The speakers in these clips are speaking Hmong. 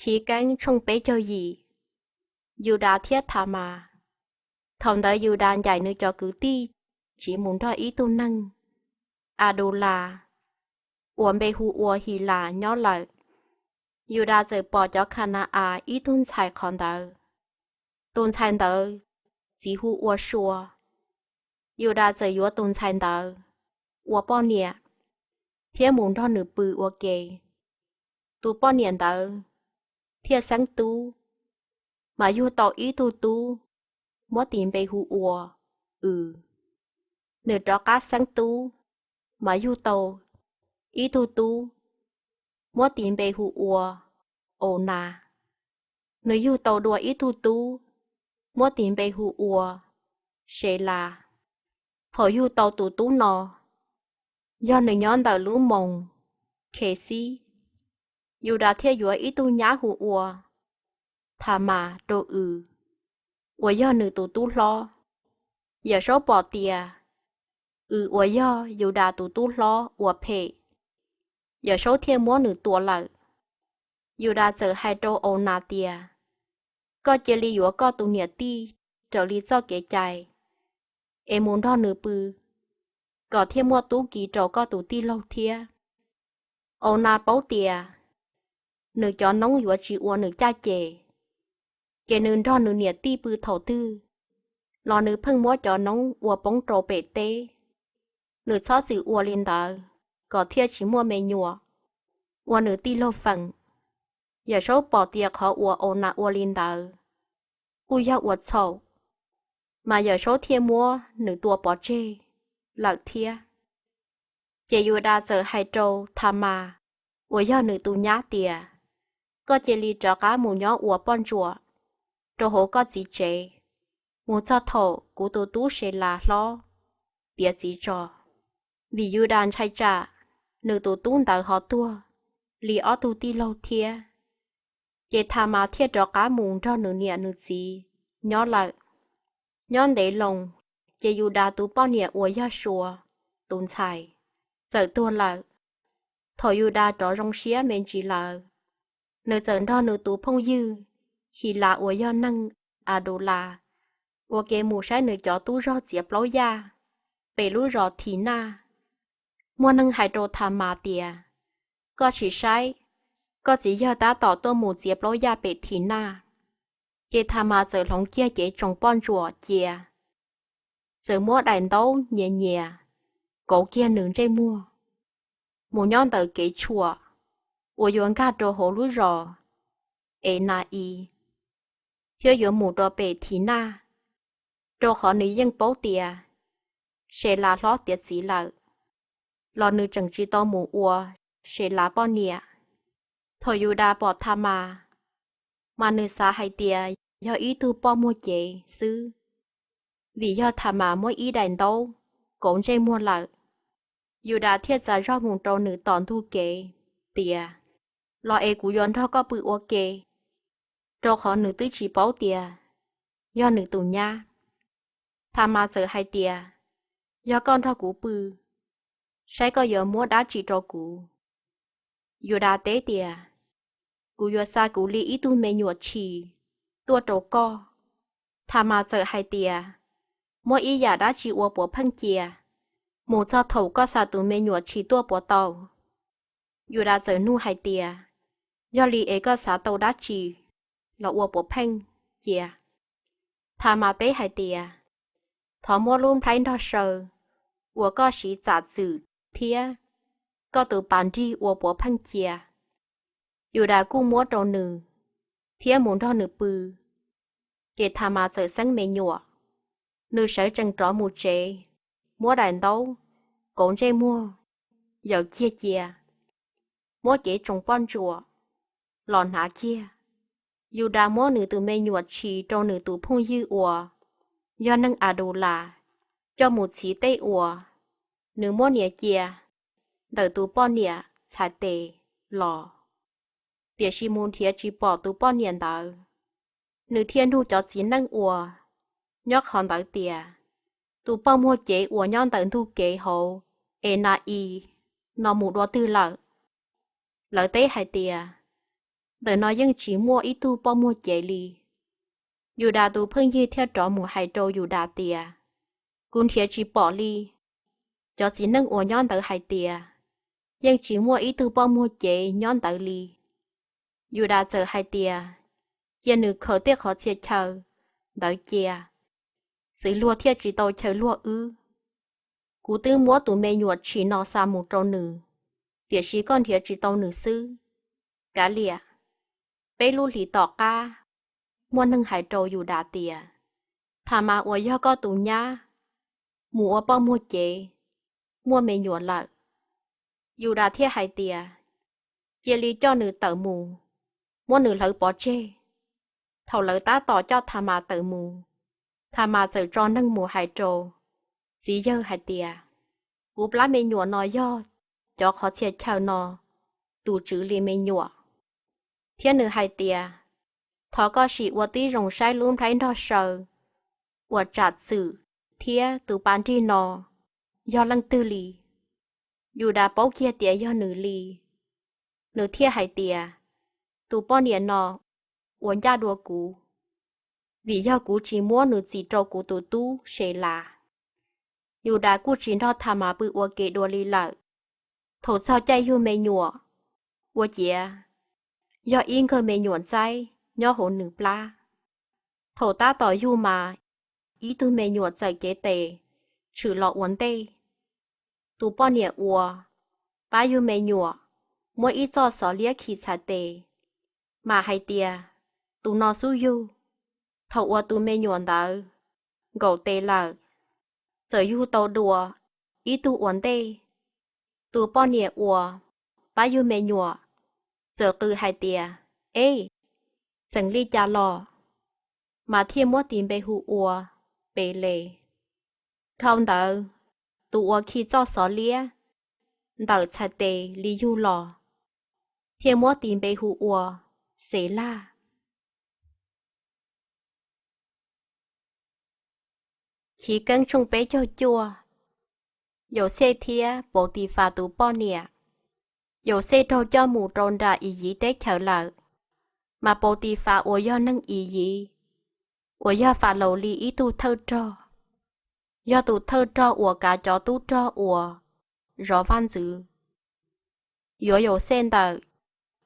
Chiv Keeb tshooj peb caug yim. Yudas thiab Thamas. Thaum ntawd Yudas ncaim nws cov kwv tij tsiv mus nrog ib tug neeg Adulas uas npe hu ua Hilas nyob lawm. Yudas txawm pom cov Khana-as ib tug ntxhais qhov ntawd. Tus ntxhais ntawd txiv hu ua Sua. Yudas txawm yuav tus ntxhais ntawd ua poj niam thiab mus nrog nws pw ua ke. Tus poj niam ntawd thiaj xeeb tub, mas yug tau ib tug tub muab tis npe hu ua Us. Nws rov qab xeeb tub, mas yug tau ib tug tub muab tis npe hu ua Aunas. Nws yug tau dua ib tug tub muab tis npe hu ua Selas. Thaum yug tau tus tub no, yog nws nyob ntawm lub moos Khexiv, Yudas thiaj yuav ib tug nyab hu ua Thamas rau Us uas yog nws tus tub hlob. Yawm Saub pom tias Us uas yog Yudas tus tub hlob ua phem, Yawm Saub thiaj muab nws tua lawm. Yudas txawm hais rau Aunas tias, Koj cia li yuav koj tus niam tij raws li txoj kev cai, es mus nrog nws pw, kom thiaj muaj tub ki rau koj tus tij laug thiab. Aunas paub tias nws cov noob yuav tsis ua nws caj ces, ces nws nrog nws niam tij pw thaum twg los nws pheej muab cov noob ua poob rau pem teb. Nws txhob txwm ua li ntawd kom thiaj tsis muaj me nyuam ua nws tij laug feem. Yawm Saub pom tias qhov uas Aunas ua li ntawd kuj yog ua txhaum, mas Yawm Saub thiaj muab nws tua pov tseg lawm thiab. Ces Yudas txawm hais rau Thamas uas yog nws tus nyab tias, Koj cia li rov qab mus nyob ua poj ntsuam rau hauv koj txiv tsev, mus txog thaum kuv tus tub Selas hlob tiav txiv tso. Vim Yudas ntshai tsam nws tus tub ntawd ho tuag li ob tug tij laug thiab. Ces Thamas thiaj rov qab mus nrog nws niam nws txiv nyob lawm. Nyob ntev loo, ces Yudas tus poj niam uas yog Sua tus ntxhais txawm tuag lawm. Thaum Yudas rov zoo siab me ntsis lawm, nws txawm nrog nws tus phooj ywg Hilas uas yog neeg Adulas ua ke mus saib nws cov tub zog txiav plaub yaj pem lub zos Thinaj. Muaj neeg hais rau Thamas tias, Koj sim saib, koj txiv yawg tab tom tuaj mus txiav plaub yaj pem Thinaj. Ces Thamas txawm hloov kiag cev tsoos poj ntsuam cia, txawm muab daim ntaub nyias nyias kauv kiag nws ntsej muag, mus nyob ntawm kev tshuam uas yuav nkag rau hauv lub zos Enas-is, thiab yuav mus rau pem Thinaj, rau qhov nws yeej paub tias Selas hlob tiav txiv lawm, los nws tseem tsis tau mus ua Selas poj niam. Thaum Yudas pom Thamas, mas nws xav hais tias yog ib tug poj muag cev xwb, vim yog Thamas muab ib daim ntaub kauv ntsej muag lawm. Yudas thiaj txav zog mus rau nws tom ntug kev tias, Los es kuv yuav nrog koj pw ua ke, rau qhov nws twb tsis paub tias yog nws tus nyab. Thamas txawm hais tias, Yog koj nrog kuv pw, saib koj yuav muab dab tsi rau kuv. Yudas teb tias, Kuv yuav xa kuv li ib tug me nyuam tshis tuaj rau koj. Thamas txawm hais tias, Muab ib yam dab tsi ua puav pheej cia, mus txog thaum koj xa tus me nyuam tshis tuaj puas tau? Yudas txawm nug hais tias, Yog li es koj xav tau dab tsi los ua puav pheej cia? Thamas teb hais tias, Thov muab lub nplhaib nrog saw uas koj siv txam txwm thiab koj tus pas nrig ua puav pheej cia. Yudas kuj muab rau nws thiab mus nrog nws pw. Ces Thamas txawm xeeb me nyuam. Nws sawv tsees rov mus tsev, muab daim ntaub kauv ntsej muag yaws kiag cia, muab cev tsoos poj ntsuam los hnav kiag. Yudas muab nws tus me nyuam tshis rau nws tus phooj ywg uas yog neeg Adulas coj mus txhiv tej uas nws muab nias cia ntawm tus poj niam txhais tes los, tiam sis mus nrhiav tsis pom tus poj niam ntawd. Nws thiaj nug cov txiv neej uas nyob qhov ntawd tias, Tus poj muag cev uas nyob ntawm ntug kev hauv Enas-is no mus dua twg lawm? Lawv teb hais tias, Ntawm no yeej tsis muaj ib tug poj muag cev li. Yudas tus phooj ywg thiaj rov mus hais rau Yudas tias, Kuv nrhiav tsis pom li. Cov txiv neej uas nyob ntawd hais tias, Yeej tsis muaj ib tug poj muag cev nyob ntawd li. Yudas txawm hais tias, Cia nws khaws tej qhov txhia chaw ntawd cia, xwv luag thiaj tsis tau chaw luag wb. Kuv twb muab tus me nyuam tshis no xa mus rau nws, tiam sis koj nrhiav tsis tau nws xwb. Kav liam, peb lub hlis tom qab muaj neeg hais rau Yudas tias, Thamas uas yog koj tus nyab mus ua poj muag cev, muaj me nyuam lawm. Yudas thiaj hais tias, Cia li coj nws tawm mus, muab nws hlawv pov tseg. Thaum lawv tab tom coj Thamas tawm mus, Thamas txawm tso neeg mus hais rau txiv yawg hais tias, Kuv plab me nyuam no yog cov qhov txhia chaw no tus tswv li me nyuam. Thiab nws hais tias, Thov koj sim ua tib zoo saib lub nplhaib nrog saw uas tsam txwm thiab tus pas nrig no yog leej twg li. Yudas paub kiag tias yog nws li, nws thiaj hais tias, Tus poj niam no ua ncaj dua kuv, vim yog kuv tsis muab nws txis rau kuv tus tub Selas. Yudas kuj tsis nrog Thamas pw ua ke dua li lawm. Thaum txog caij yug me nyuam, ua ciav yog ib nkawg me nyuam ntxaib nyob hauv nws plab. Thaum tab tom yug mas, ib tug me nyuam txawm cev tes tshwm los ua ntej. Tus poj niam uas pab yug me nyuam muab ib txoj xov liab khi txhais tes, mas hais tias, Tus no xub yug. Thaum uas tus me nyuam ntawd nkaum tes lawm, txawm yug tau dua ib tug ua ntej. Tus poj niam uas pab yug me nyuam txawm qw hais tias, Eb, txeem li cas los? Mas thiaj muab tis npe hu ua Peles. Dhau ntawd, tus uas khi txoj xov liab ntawm txhais tes li yug los, thiaj muab tis npe hu ua Xelaj. Chiv Keeb tshooj peb caug cuaj. Yauxej thiab Pautifas tus poj niam. Yauxej raug coj mus rau nram Iyiv teb chaws lawm, mas Pautifas uas yog neeg Iyiv, uas yog Falaus li ib tug thawj rog, yog tus thawj rog uas kav cov tub rog uas zov vaj ntxwv, yuav Yauxej ntawm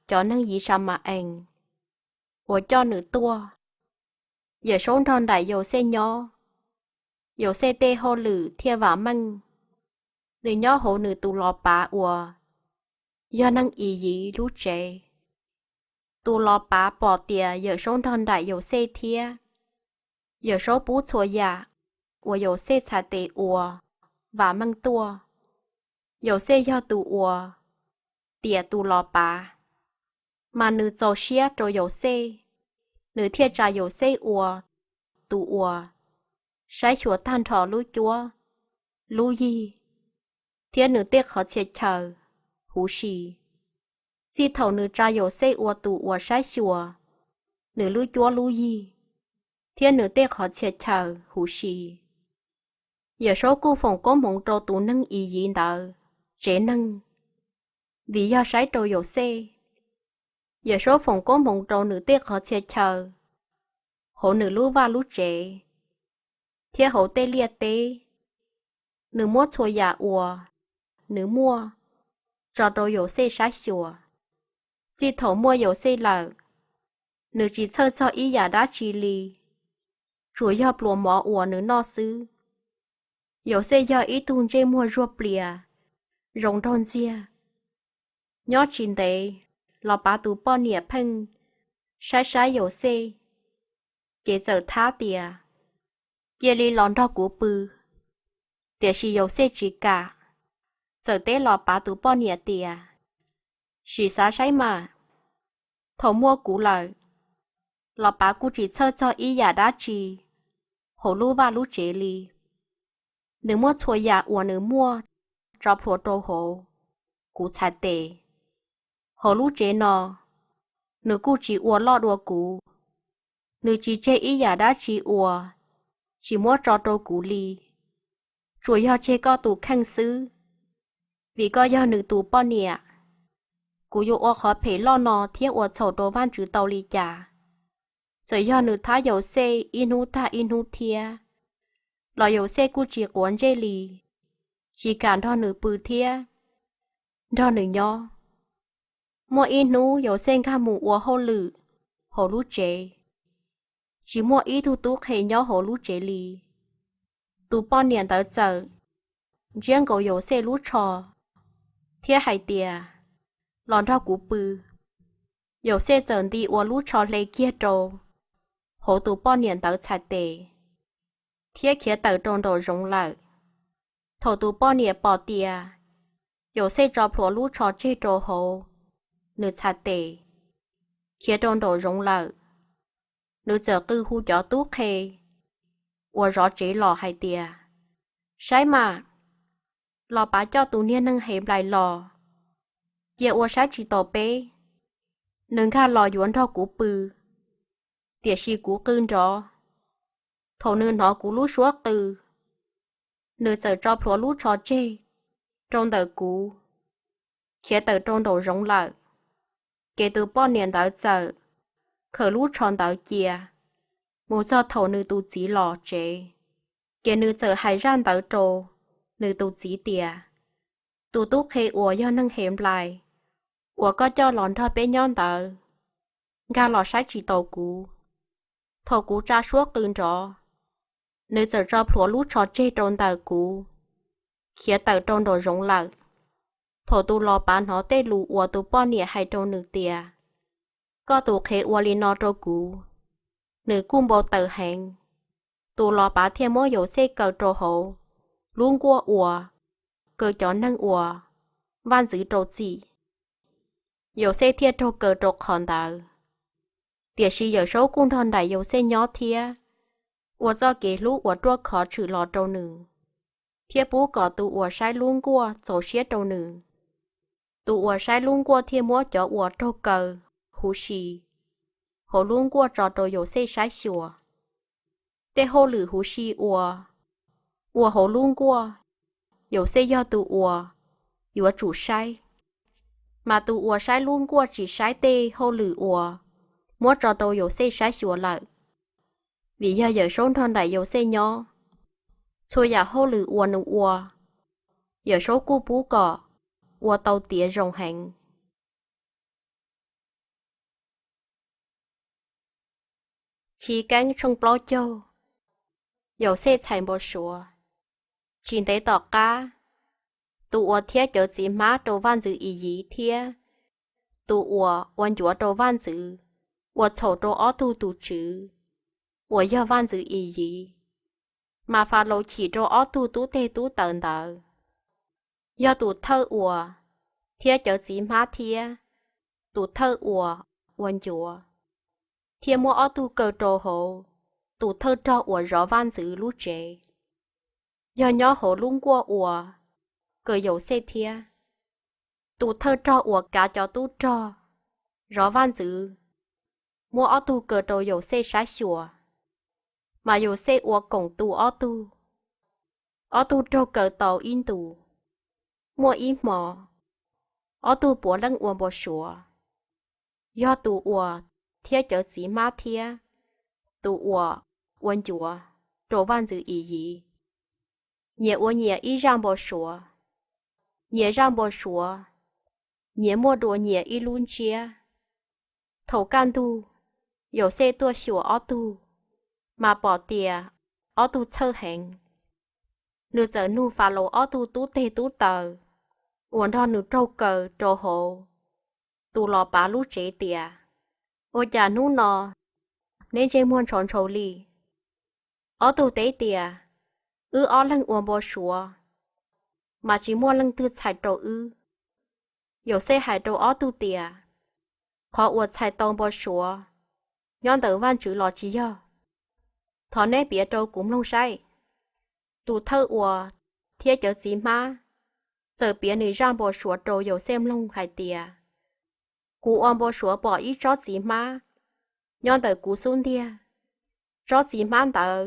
cov neeg Yisama-ees uas coj nws tuaj. Yawm Saub nrog nraim Yauxej nyob, Yauxej tej hauj lwm thiaj vam meej, nws nyob hauv nws tus los pav uas yog neeg Iyiv lub tsev. Tus los pav pom tias Yawm Saub nrog nraim Yauxej thiab Yawm Saub pub txhua yam uas Yauxej txhais tes ua vam meej tuaj. Yauxej yog tus uas tiam tus los pav, mas nws txaus siab rau Yauxej, nws thiaj tsa Yauxej ua tus uas saib xyuas tag nrho lub cuab lub yig thiab nws tej qhov txhia chaw huv si. Txij thaum nws tsa Yauxej ua tus uas saib xyuas nws lub cuab lub yig thiab nws tej qhov txhia chaw huv si, Yawm Saub kuj foom koob hmoov rau tus neeg Iyiv ntawd tsev neeg, vim yog saib rau Yauxej. Yawm Saub foom koob hmoov rau nws tej qhov txhia chaw hauv nws lub vaj lub tsev thiab hauv tej liaj teb. Nws muab txhua yam uas nws muaj tso rau Yauxej saib xyuas. Txij thaum muaj Yauxej lawm, nws tsis txhawj txog ib yam dab tsi li, tsuas yog pluas mov uas nws noj xwb. Yauxej yog ib tug ntsej muag zuag plias, zoo nraug ntxiag. Nyob tsis ntev, los pav tus poj niam pheej saib saib Yauxej, ces txawm thab tias, Cia li los nrog kuv pw. Tiam sis Yauxej tsis kam, txawm teb los pav tus poj niam tias, Sim xav saib mas, thaum muaj kuv lawm, los pav kuj tsis txhawj txog ib yam dab tsi hauv lub vaj lub tsev li. Nws muab txhua yam uas nws muaj tso plhuav rau hauv kuv txhais tes. Hauv lub tsev no, nws kuj tsis ua loj dua kuv. Nws tsis tseg ib yam dab tsi uas tsis muab tso rau kuv li, tsuas yog tseg koj tus kheej xwb, vim koj yog nws tus poj niam. Kuv yuav ua qhov phem loj no thiab ua txhaum rau Vajtswv tau li cas? Txawm yog nws thab Yauxej ib hnub tag ib hnub thiab, los Yauxej kuj tsis quav ntsej li, tsis kam nrog nws pw thiab nrog nws nyob. Muaj ib hnub Yauxej nkag mus ua hauj lwm hauv lub tsev, tsis muaj ib tug tub qhe nyob hauv lub tsev li. Tus poj niam ntawd txawm ntsiab nkaus Yauxej lub tsho thiab hais tias, Los nrog kuv pw. Yauxej txawm nti ua lub tsho hle kiag rau hauv tus poj niam ntawd txhais tes thiab khiav tawm rau nraum zoov lawm. Thaum tus poj niam pom tias Yauxej tso plhuav lub tsho tseg rau hauv nws txhais tes, khiav rau nraum zoov lawm, nws txawm qw hu cov tub qhe uas zov tsev los hais tias, Saib mas, los pav coj tus niag neeg Henplais los, cia ua saib tsis taus peb. Nws nkag los yuav nrog kuv pw, tiam sis kuv qw nrov. Thaum nws hnov kuv lub suab qw, nws txawm tso plhuav lub tsho tseg rau ntawm kuv, khiav tawm rau nraum zoov lawm. Ces tus poj niam ntawd txawm khaws lub tsho ntawd cia mus txog thaum nws tus txiv los tsev. Ces nws txawm hais zaj ntawd rau nws tus txiv tias, Tus tub qhe uas yog neeg Henplais uas koj coj los nrog peb nyob ntawd nkag los saib tsis taus kuv. Thaum kuv tsa suab qw nrov, nws txawm tso plhuav lub tsho tseg rau ntawm kuv, khiav tawm rau nraum zoov lawm. Thaum tus los pav hnov tej lus uas tus poj niam hais rau nws tias, Koj tus qhev ua li no rau kuv, nws kuj npau taws heev. Tus los pav thiaj muab Yauxej kaw rau hauv lub nkuaj uas kaw cov neeg uas vaj ntxwv rau txim. Yauxej thiaj raug kaw rau qhov ntawd. Tiam sis Yawmsaub kuj nrog nraim Yauxej nyob thiab ua txoj kev hlub uas ruaj khov tshwm los rau nws, thiab pub kom tus uas saib lub nkuaj txaus siab rau nws. Tus uas saib lub nkuaj thiaj muab cov uas raug kaw huv si hauv lub nkuaj tso rau Yauxej saib xyuas. Tej hauj lwm huv si uas ua hauv lub nkuaj, Yauxej yog tus uas yuav tsum saib, mas tus uas saib lub nkuaj tsis saib tej hauj lwm uas muab tso rau Yauxej saib xyuas lawm. Vim yog Yawmsaub nrog nraim Yauxej nyob, txhua yam hauj lwm uas nws ua, Yawmsaub kuj pub kom ua tau tiav zoo heev. Chiv Keeb tshooj plaub caug. Yauxej txhais npau suav. Tsis ntev tom qab, tus uas thiab cawv txiv hmab rau vaj ntxwv Iyiv thiab tus uas ua ncuav rau vaj ntxwv ua txhaum rau ob tug tus tswv uas yog vaj ntxwv Iyiv, mas Falaus chim rau ob tug tub teg tub taws ntawd, yog tus thawj uas thiab cawv txiv hmab thiab tus thawj uas ua ncuav, thiaj muab ob tug kaw rau hauv tus thawj rog uas zov vaj ntxwv lub tsev, yog nyob hauv lub nkuaj uas kaw Yauxej thiab. Tus thawj rog uas kav cov tub rog zov vaj ntxwv muab ob tug kaw rau Yauxej saib xyuas, mas Yauxej ua koom tu ob tug. Ob tug raug kaw tau ib ntus. Muaj ib hmo, ob tug puav leej ua npau suav, yog tus uas thiab cawv txiv hmab thiab tus uas ua ncuav rau vaj ntxwv Iyiv, nyias ua nyias ib zaj npau suav. Nyias zaj npau suav, nyias muaj dua nyias ib lub ntsiab. Thaum kaj ntug, Yauxej tuaj xyuas ob tug, mas pom tias ob tug txhawj heev. Nws txawm nug Falaus ob tug tub teg tub taws uas nrog nws raug kaw rau hauv tus los pav lub tsev tias, Ua cas hnub no neb ntsej muag ntshau ntshau li? Ob tug teb tias, Wb ob leeg ua npau suav, mas tsis muaj leej twg txhais rau wb. Yauxej hais rau ob tug tias, Qhov uas txhais tau npau suav nyob ntawm Vajtswv los tsis yog? Thov neb piav rau kuv mloog saib. Tus thawj uas thiab cawv txiv hmab txawm piav nws zaj npau suav rau Yauxej mloog hais tias, Kuv ua npau suav pom ib tsob txiv hmab nyob ntawm kuv xub ntiag. Tsob txiv hmab ntawd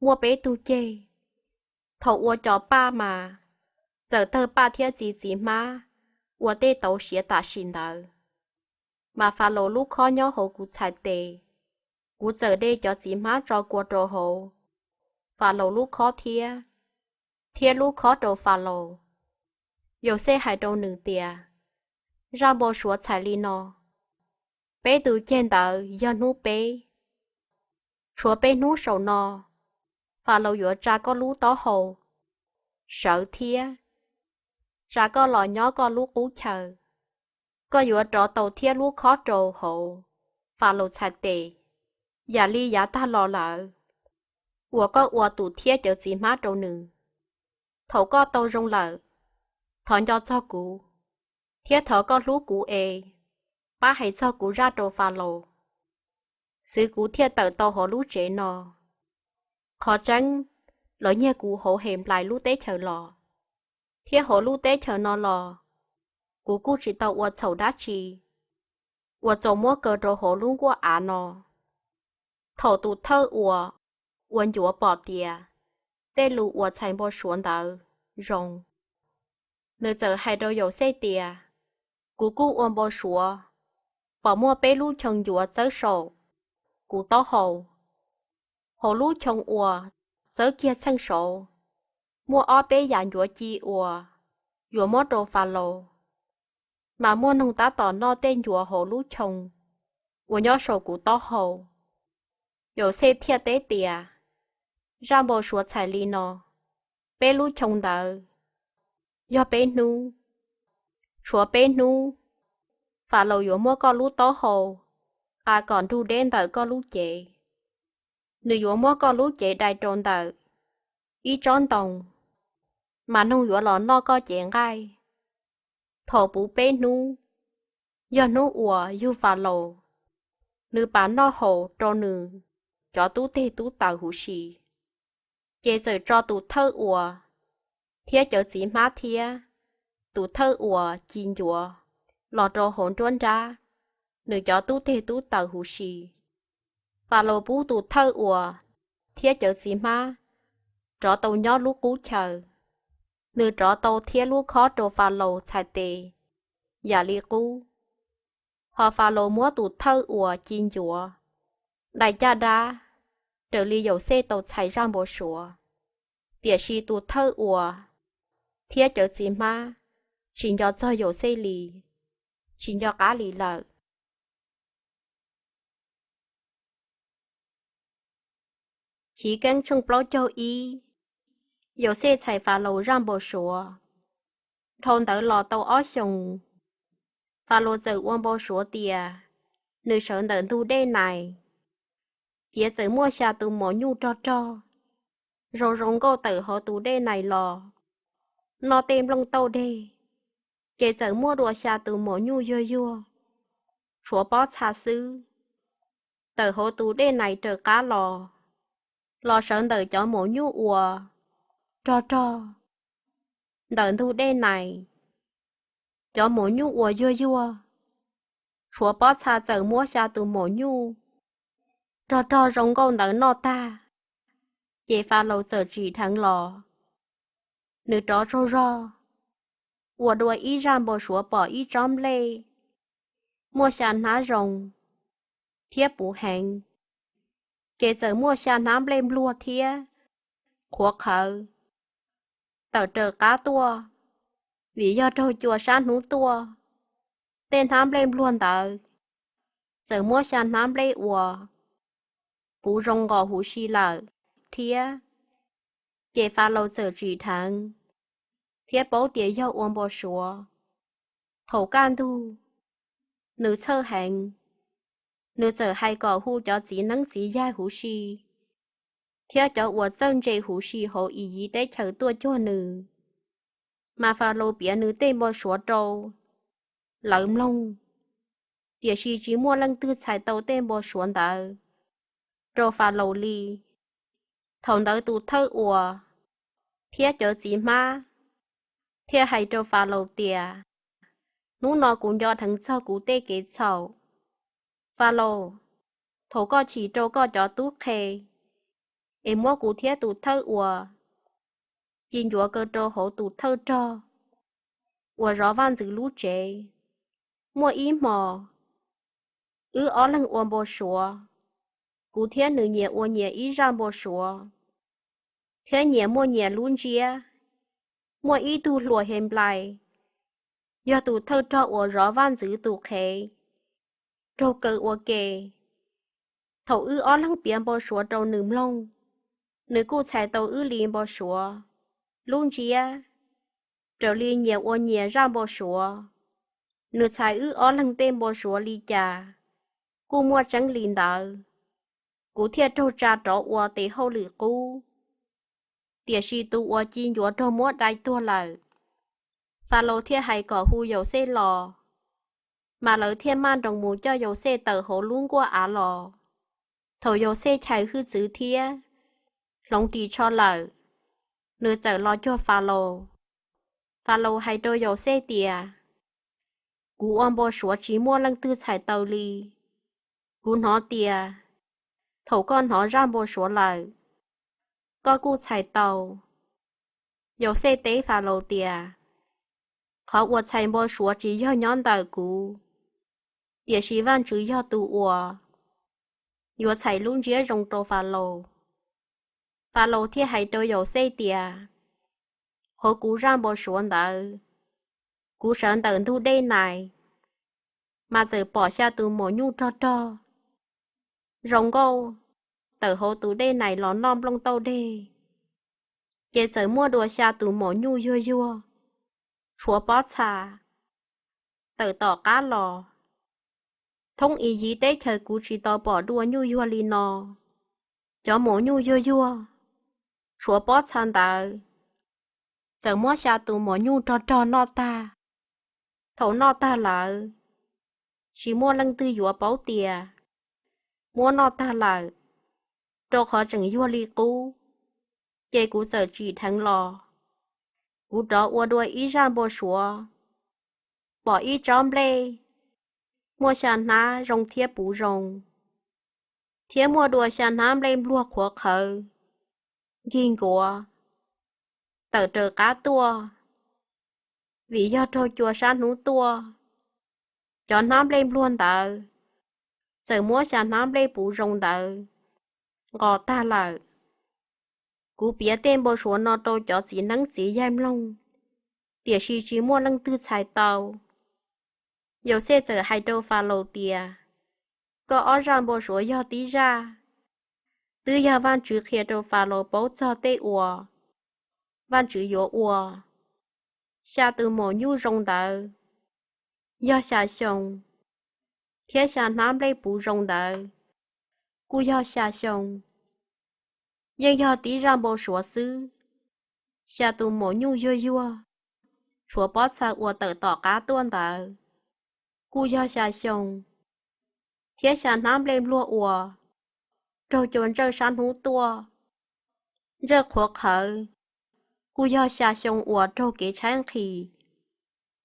muaj peb tug ceg. Thaum ua co paj mas txawm tawg paj thiab txi txiv hmab ua tej tauv siav tam sim ntawd. Mas Falaus lub khob nyob hauv kuv txhais tes, kuv txawm de cov txiv hmab tso kua rau hauv Falaus lub khob thiab, thiab lub khob rau Falaus. Yauxej hais rau nws tias, Zaj npau suav txhais li no: Peb tus ceg ntawd yog hnub peb. Tshuav peb hnub saum no, Falaus yuav tsa koj lub taub hau sawv thiab tsa koj los nyob koj lub qub chaw. Koj yuav rov tau thiab lub khob rau hauv Falaus txhais tes, yam li yav tag los lawm uas koj ua tus thiab cov txiv hmab rau nws. Thaum koj tau zoo lawm, thov nco txog kuv, thiab thov koj hlub kuv es pab hais txog kuv zaj rau Falaus, xwv kuv thiaj tawm tau hauv lub tsev no. Qhov tseeb, lawv nyiag kuv hauv Henplais lub teb chaws los, thiab hauv lub teb chaws no los kuv kuj tsis tau ua txhaum dab tsi uas txaus muab kaw rau hauv lub nkuaj av no. Thaum tus thawj uas ua ncuav pom tias tej lus uas txhais npau suav ntawd zoo, nws txawm hais rau Yauxej tias, Kuv kuj ua npau suav pom muaj peb lub choo ncuav txawb saum kuv taub hau. Hauv lub choo uas txawb kiag txheej saud muaj ob peb yam ncuav ci uas yuav muab rau Falaus, mas muaj noog tab tom noj tej ncuav hauv lub choo uas nyob saum kuv taub hau. Yauxej thiaj teb tias, Zaj npau suav txhais li no: Peb lub choo ntawd yog peb hnub. Tshuav peb hnub, Falaus yuav muab koj lub taub hau qa kom nrug deb ntawm koj lub cev. Nws yuav muab koj lub cev dai rau ntawm ib tsob ntoo, mas noog yuav los noj koj cev nqaij. Thaum puv peb hnub, yog hnub uas yug Falaus, nws pam noj haus rau nws cov tub teg tub taws huv si. Ces txawm tso tus thawj uas thiab cov txiv hmab thiab tus thawj uas ci ncuav los rau hauv nruab nrab nws cov tub teg tub taws huv si. Falaus pub tus thawj uas thiab cov txiv hmab rov tau nyob lub qub chaw. Nws rov tau thiab lub khob rau Falaus txhais tes yam li qub. Ho Falaus muab tus thawj uas ci ncuav dai caj dab raws li Yauxej tau txhais zaj npau suav. Tiam sis tus thawj uas thiab cov txiv hmab tsis nco txog Yauxej li, tsis nco qab li lawm. Chiv Keeb tshooj plaub caug ib. Yauxej txhais Falaus zaj npau suav. Dhau ntawd los tau ob xyoos, Falaus txawm ua npau suav tias nws sawv ntawm ntug dej Nais, ciav txawm muaj xya tus maum nyuj rog rog, zoo zoo nkauj tawm hauv tus dej Nais los noj tej nplooj tauj deg. Ces txawm muaj dua xya tus maum nyuj yuag yuag, tshuav pob txha xwb, tawm hauv tus dej Nais raws qab los, los sawv ntawm cov maum nyuj uas rog rog ntawm ntug dej Nais. Cov maum nyuj uas yuag yuag, tshuav pob txha txawm muab xya tus maum nyuj rog rog zoo nkauj ntawd noj tag. Ces Falaus txawm tsim dheev los, nws rov tsaug zog ua dua ib zaj npau suav pom ib tsob nplej muaj xya hnab zoo thiab puv heev. Ces txawm muaj xya hnab nplej npluag thiab qhuav qhawv tawm raws qab tuaj, vim yog raug cua sab hnub tuaj. Tej hnab nplej npluag ntawd txawm muab xya hnab nplej uas puv zoo nqos huv si lawm thiab. Ces Falaus txawm tsim dheev thiab paub tias yog ua npau suav. Thaum kaj ntug, nws txhawj heev, nws txawm hais kom hu cov txiv neeb txiv yaig huv si thiab cov uas txawj ntse huv si hauv Iyiv teb chaws tuaj cuag nws. Mas Falaus piav nws tej npau suav rau lawv mloog, tiam sis tsis muaj leej twg txhais tau tej npau suav ntawd rau Falaus li. Thaum ntawd tus thawj uas thiab cov txiv hmab thiaj hais rau Falaus tias, Hnub no kuv nco dheev txog kuv tej kev txhaum. Falaus, thaum koj chim rau koj cov tub qhe es muab kuv thiab tus thawj uas ci ncuav kaw rau hauv tus thawj rog uas zov vaj ntxwv lub tsev. Muaj ib hmos, wb ob leeg ua npau suav, kuv thiab nws nyias ua nyias ib zaj npau suav, thiab nyias muaj nyias lub ntsiab. Muaj ib tug hluas Henplais, yog tus thawj rog uas zov vaj ntxwv tus qhev, raug kaw ua ke. Thaum wb ob leeg piav npau suav rau nws mloog, nws kuj txhais tau wb li npau suav, lub ntsiab, raws li nyias ua nyias zaj npau suav. Nws txhais wb ob leeg tej npau suav li cas, kuj muaj tseeb li ntawd. Kuv thiaj raug tsa rov ua tes hauj lwm qub, tiam sis tus uas ci ncuav raug muab dai tuag lawm. Falaus thiaj hais kom hu Yauxej los, mas lawv thiaj maj nroos mus coj Yauxej tawm hauv lub nkuaj av los. Thaum Yauxej chais hwj txwv thiab hloov ris tsho lawm, nws txawm los cuag Falaus. Falaus hais rau Yauxej tias, Kuv ua npau suav tsis muaj leej twg txhais tau li. Kuv hnov tias, thaum koj hnov zaj npau suav lawm, koj kuj txhais tau. Yauxej teb Falaus tias, Qhov uas txhais npau suav tsis yog nyob ntawm kuv, tiam sis Vajtswv yog tus uas yuav txhais lub ntsiab zoo rau Falaus. Falaus thiaj hais rau Yauxej tias, Hauv kuv zaj npau suav ntawd, kuv sawv ntawm ntug dej Nais, mas txawm pom xya tus maum nyuj rog rog, zoo nkauj, tawm hauv tus dej Nais los noj nplooj tauj deg. Ces txawm muaj dua xya tus maum nyuj yuag yuag, tshuav pob txha, tawm tom qab los. Thoob Iyiv teb chaws kuv tsis tau pom dua nyuj yuag li no. Cov maum nyuj yuag yuag, tshuav pob txha ntawd, txawm muab xya tus maum nyuj rog rog noj tag. Thaum noj tag lawm, tsis muaj leej twg yuav paub tias muab noj tag lawm, rau qhov tseem yuag li qub. Ces kuv txawm tsim dheev los, kuv rov ua dua ib zaj npau suav, pom ib tsob nplej muaj xya hnab zoo thiab puv zoo, thiab muaj dua xya hnab nplej npluag qhuav qhawv, nkig nkuav, tawm raws qab tuaj. Vim yog raug cua sab hnub tuaj, cov hnab nplej npluag ntawd txawm muab xya hnab nplej puv zoo ntawd nqos tag lawm. Kuv piav tej npau suav no rau cov txiv neeb txiv yaig mloog, tiam sis tsis muaj leej twg txhais tau. Yauxej txawm hais rau Falaus tias, Koj ob zaj npau suav yog tib zaj, twb yog Vajtswv qhia rau Falaus paub txog tej uas Vajtswv yuav ua. Xya tus maum nyuj zoo ntawd yog xya xyoo, thiab xya hnab nplej puv zoo ntawd kuj yog xya xyoo. Yeej yog tib zaj npau suav xwb. Xya tus maum nyuj yuag yuag, tshuav pob txha uas tawm tom qab tuaj ntawd kuj yog xya xyoo, thiab xya hnab nplej npluag uas raug cua ntsawj sab hnub tuaj, ntsawj qhuav qhawv, kuj yog xya xyoo uas raug kev tshaib nqhis.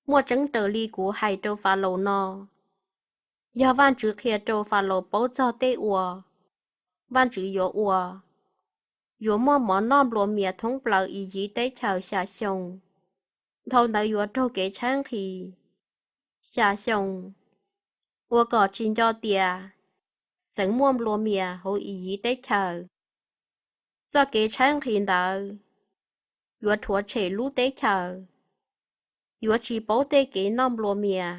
Muaj tseeb raws li kuv hais rau Falaus no. Yog Vajtswv qhia rau Falaus paub txog tej uas Vajtswv yuav ua, yuav muaj mov noj nplua mias thoob plaws Iyiv teb chaws xya xyoo, dhau ntawd yuav raug kev tshaib nqhis xya xyoo, ua kom tsis nco tias txeev muaj nplua mias hauv Iyiv teb chaws. Txoj kev tshaib nqhis ntawd yuav rhuav tshem lub teb chaws, yuav tsis paub tej kev noj nplua mias,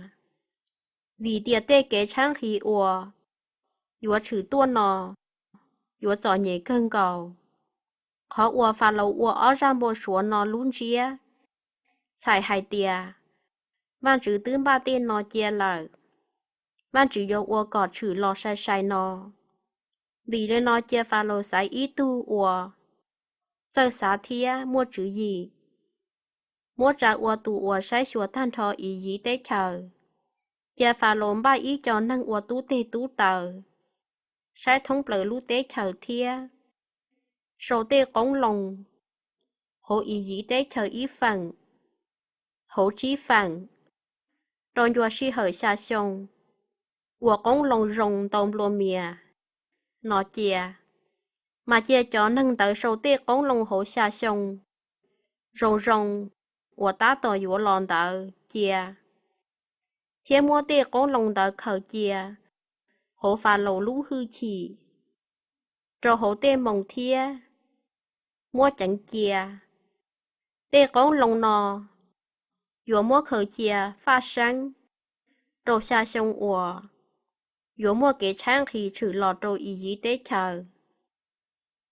vim tias tej kev tshaib nqhis uas yuav tshwm tuaj no yuav txom nyem kawg nkaus. Qhov uas Falaus ua ob zaj npau suav no lub ntsiab txhais hais tias Vajtswv twb npaj tej no cia lawm, Vajtswv yuav ua kom tshwm los sai sai no. Vim li no cia Falaus xaiv ib tug uas txawj xav thiab muaj tswv yim, muab tsa ua tus uas saib xyuas tag nrho Iyiv teb chaws. Cia Falaus npaj ib co neeg ua tub teg tub taws, saib thoob plaws lub teb chaws thiab sau tej qoob loo hauv Iyiv teb chaws ib feem, hauv tsib feem, rau ncua sij hawm xya xyoo, ua qoob loo zoo ntau nplua mias no cia. Mas cia cov neeg ntawd sau tej qoob loo hauv xya xyoo zoo zoo, uas tab tom yuav los ntawd cia, thiab muab tej qoob loo ntawd khaws cia hauv Falaus lub hwj chim rau hauv tej moos thiab muab ceev cia. Tej qoob loo no yuav muab khaws cia faj seeb rau xya xyoo uas yuav muaj kev tshaib nqhis tshwm los rau Iyiv teb chaws.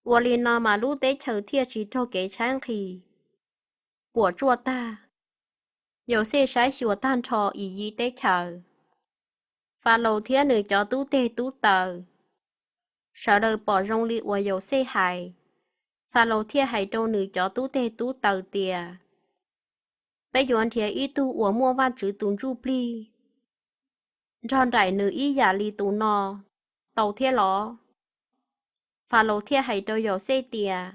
Ua li no mas lub teb chaws thiaj tsis raug kev tshaib nqhis puas tsuaj tag. Yauxej saib xyuas tag nrho Iyiv teb chaws, Falaus thiab nws cov tub teg tub taws, sawv daws pom zoo li uas Yauxej hais. Falaus thiaj hais rau nws cov tub teg tub taws tias, Peb yuav nrhiav ib tug uas muaj Vajtswv tus ntsuj plig nrog nraim nws ib yam li tus no tau thiab los? Falaus thiaj hais rau Yauxej tias,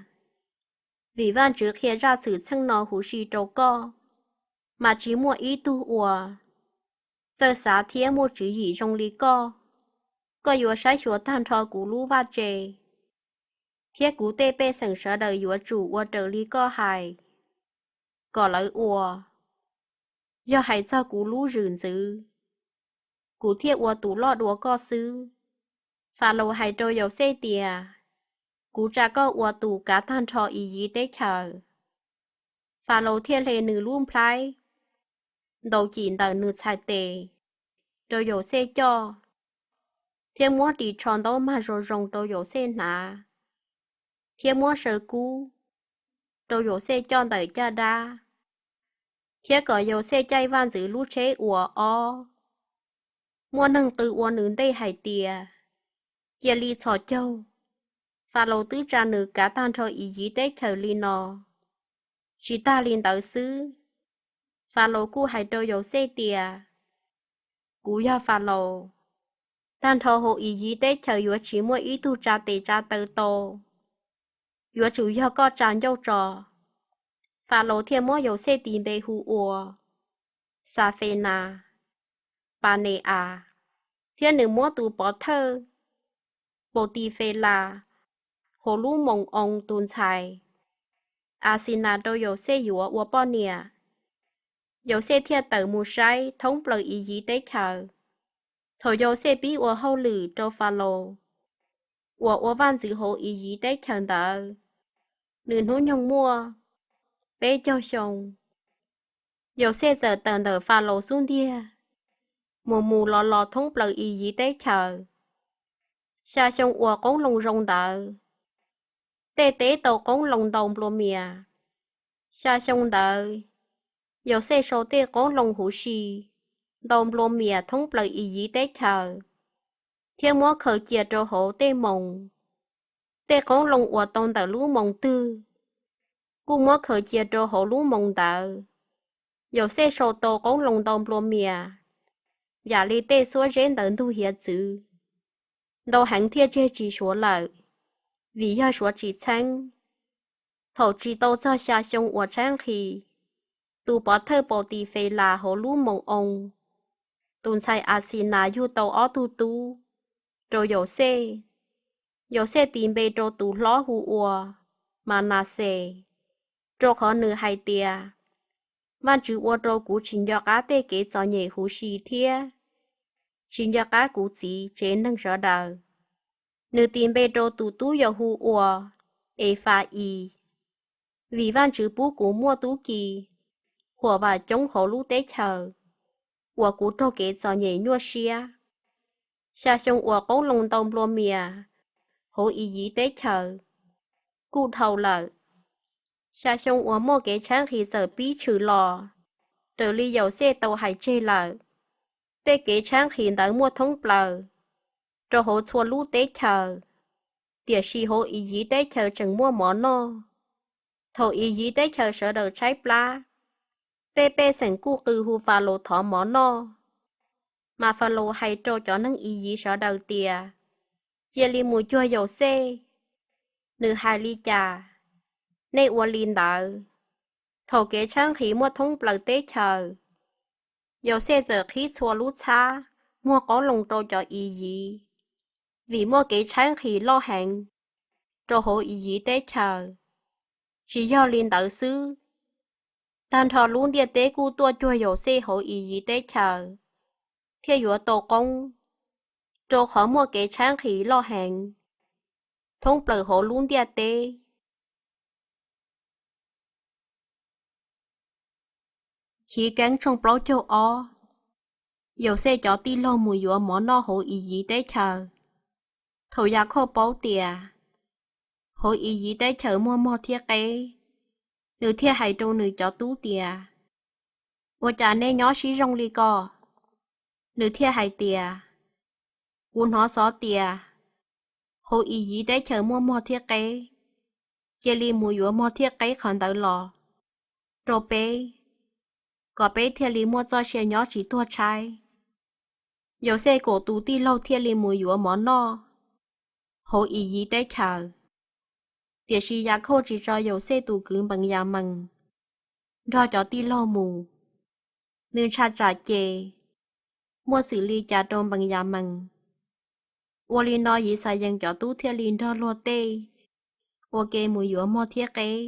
Vim Vajtswv qhia zaj xwm txheej no huv si rau koj, mas tsis muaj ib tug uas txawj xav thiab muaj tswv yim zoo li koj. Koj yuav saib xyuas tag nrho kuv lub vaj tse thiab kuv tej pej xeem sawv daws yuav tsum ua raws li koj hais kom lawv ua. Yog hais txog kuv lub zwm ntxwv, kuv thiaj ua tus loj dua koj xwb. Falaus hais rau Yauxej tias, Kuv tsa koj ua tus kav tag nrho Iyiv teb chaws. Falaus thiaj hle nws lub nplhaib ntaus cim ntawm nws txhais tes rau Yauxej coj, thiab muab ris tsho ntaub mag zoo zoo rau Yauxej hnav, thiab muab saw kub rau Yauxej coj ntawm caj dab, thiab kom Yauxej caij vaj ntxwv lub tsheb uas ob. Muaj neeg qw ua nws ntej hais tias, Cia li txhos caug! Falaus twb tsa nws kav tag nrho Iyiv teb chaws li no. Tsis tag li ntawd xwb, Falaus kuj hais rau Yauxej tias, Kuv yog Falaus, tag nrho hauv Iyiv teb chaws yuav tsis muaj ib tug tsa tes tsa taw tau, yuav tsum yog koj tsa ncauj tso. Falaus thiaj muab Yauxej tis npe hu ua Xafenas Panes-as, thiab nws muab tus pov thawj Pautifelas hauv lub moos Oo tus ntxhais Axinas rau Yauxej yuav ua poj niam. Yauxej thiaj tawm mus saib thoob plaws Iyiv teb chaws. Thaum Yauxej pib ua hauj lwm rau Falaus uas ua vaj ntxwv hauv Iyiv teb chaws ntawd, nws hnub nyoog muaj peb caug xyoo. Yauxej txawm tawm ntawm Falaus xub ntiag mus mus los los thoob plaws Iyiv teb chaws. Xya xyoo uas qoob loo zoo ntawd, tej teb tau qoob loo ntau nplua mias. Xya xyoo ntawd, Yauxej sau tej qoob loo huv si ntau nplua mias thoob plaws Iyiv teb chaws, thiab muab khaws cia rau hauv tej moos. Tej qoob loo uas tau ntawm lub moos twg kuj muab khaws cia rau hauv lub moos ntawd. Yauxej sau tau qoob loo ntau nplua mias yam li tej xuab zeb ntawm ntug hiav txwv, ntau heev thiaj tseg tsis suav lawm, vim yog suav tsis txheeb. Thaum tsis tau txog xya xyoo uas tshaib nqhis, tus pov thawj Pautifelas hauv lub moos Oo tus ntxhais Axinas yug tau ob tug tub rau Yauxej. Yauxej tis npe rau tus hlob hu ua Manaxes, rau qhov nws hais tias, Vajtswv ua rau kuv tsis nco qab tej kev txom nyem huv si thiab tsis nco qab kuv txiv tsev neeg sawv daws. Nws tis npe rau tus tub yau hu ua Efas-is, vim Vajtswv pub kuv muaj tub ki huam vam coob hauv lub teb chaws uas kuv raug kev txom nyem nyuaj siab. Xya xyoo uas qoob loo ntau nplua mias hauv Iyiv teb chaws kuj dhau lawm. Xya xyoo uas muaj kev tshaib nqhis txawm pib tshwm los raws li Yauxej tau hais tseg lawm. Tej kev tshaib nqhis ntawd muaj thoob plaws rau hauv txhua lub teb chaws, tiam sis hauv Iyiv teb chaws tseem muaj mov noj. Thaum Iyiv teb chaws sawv daws tshaib plab, tej pej xeem kuj qw hu Falaus thov mov noj. Mas Falaus hais rau cov neeg Iyiv sawv daws tias, Cia li mus cuag Yauxej, nws hais li cas, nej ua li ntawd. Thaum kev tshaib nqhis muaj thoob plaws teb chaws, Yauxej txawm qhib txhua lub txhab muag qoob loo rau cov Iyiv, vim muaj kev tshaib nqhis loj heev rau hauv Iyiv teb chaws. Tsis yog li ntawd xwb, Tag nrho lub ntiaj teb kuj tuaj cuag Yauxej hauv Iyiv teb chaws thiaj yuav tau qoob, rau qhov muaj kev tshaib nqhis loj heev thoob plaws hauv lub ntiaj teb. Chiv Keeb tshooj plaub caug ob. Yauxej cov tij laug mus yuav mov noj hauv Iyiv teb chaws. Thaum Yakhauj paub tias hauv Iyiv teb chaws muaj mog thiab qeb, nws thiaj hais rau nws cov tub tias, Ua cas nej nyob sib zoo li ko? Nws thiaj hais tias, Kuv hnov xov tias hauv Iyiv teb chaws muaj mog thiab qeb. Cia li mus yuav mog thiab qeb qhov ntawd los rau peb, kom peb thiaj li muaj txoj sia nyob tsis tuag tshaib. Yauxej kaum tus tij laug thiaj li mus yuav mov noj hauv Iyiv teb chaws. Tiam sis Yakhauj tsis tso Yauxej tus kwv Npeeyamees nrog cov tij laug mus. Nws ntshai tsam ces muaj xws li cas rau Npeeyamees. Ua li no Yixalayees cov tub thiaj li nrog luag tej ua ke mus yuav mog thiab qeb,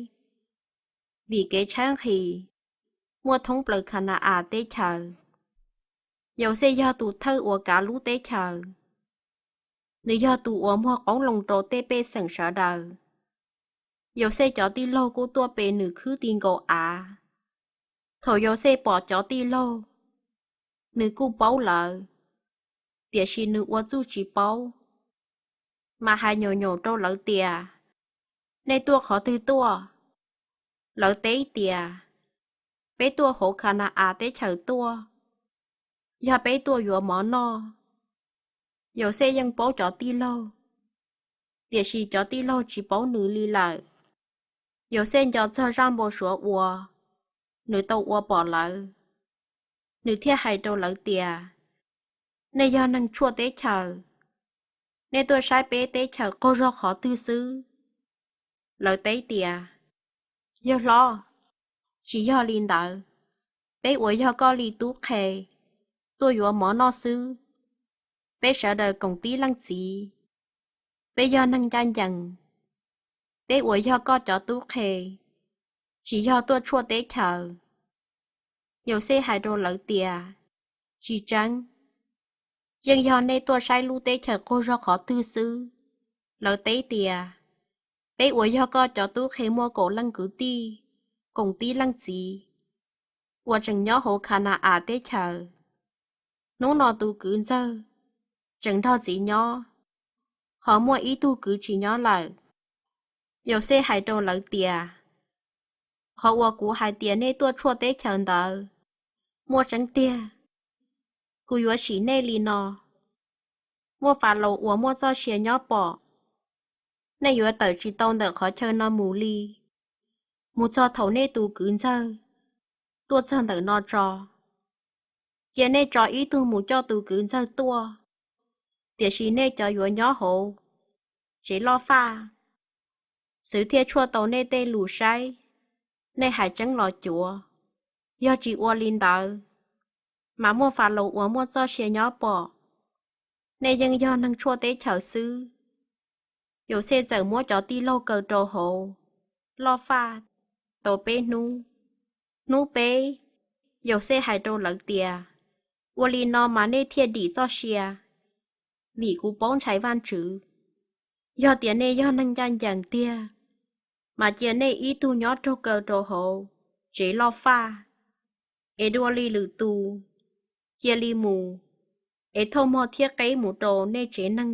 vim kev tshaib nqhis muaj thoob plaws Khana-as teb chaws. Yauxej yog tus thawj uas kav lub teb chaws, nws yog tus uas muag qoob loo rau tej pej xeem sawv daws. Yauxej cov tij laug kuj tuaj pe nws khwb ti nkaus av. Thaum Yauxej pom cov tij laug, nws kuj paub lawv, tiam sis nws ua txuj tsis paub, mas hais nyaum nyaum rau lawv tias, Nej tuaj qhov twg tuaj? Lawv teb tias, Peb tuaj hauv Khana-as teb chaws tuaj, yog peb tuaj yuav mov noj. Yauxej yeej paub cov tij laug, tiam sis cov tij laug tsis paub nws li lawm. Yauxej nco txog zaj npau suav uas nws tau ua pom lawv, nws thiaj hais rau lawv tias, Nej yog neeg tshuaj teb chaws, nej tuaj saib peb teb chaws qaug zog qhov twg xwb? Lawv teb tias, Yawg hlob, tsis yog li ntawd. Peb uas yog koj li tub qhe tuaj yuav mov noj xwb. Peb sawv daws koom tib leej txiv, peb yog neeg ncaj ncees. Peb uas yog koj cov tub qhe, tsis yog tuaj tshuaj teb chaws. Yauxej hais rau lawv tias, Tsis tseeb, yeej yog nej tuaj saib lub teb chaws qaug zog qhov twg xwb. Lawv teb tias, Peb uas yog koj cov tub qhe muaj kaum leej kwv tij, koom tib leej txiv, uas tseem nyob hauv Khana-as teb chaws. Hnub no tus kwv ntxawg tseem nrog txiv nyob, ho muaj ib tug kwv tsis nyob lawm. Yauxej hais rau lawv tias, Qhov uas kuv hais tias nej tuaj tshuaj teb chaws ntawd muaj tseeb tiag. Kuv yuav sim nej li no: Muaj Falaus uas muaj txoj sia nyob pom, nej yuav tawm tsis tau ntawm qhov chaw no mus li, mus txog thaum nej tus kwv ntxawg tuaj txog ntawm no tso. Cia nej tso ib tug mus coj tus kwv ntxawg tuaj, tiam sis nej cov yuav nyob hauv tsev loj faj, xwv thiaj tshuaj tau nej tej lus saib nej hais tseeb los cuav. Yog tsis ua li ntawd, mas muaj Falaus uas muaj txoj sia nyob pom, nej yeej yog neeg tshuaj teb chaws xwb. Yauxej txawm muab cov tij laug kaw rau hauv loj faj tau peb hnub. Hnub peb, Yauxej hais rau lawv tias, Ua li no mas nej thiaj dim txoj sia, vim kuv paub ntshai Vajtswv. Yog tias nej yog neeg ncaj ncees tiag, mas cia nej ib tug nyob raug kaw rau hauv tsev loj faj, es dua li lwm tus, cia li mus es thauj mog thiab qeb mus rau nej tsev neeg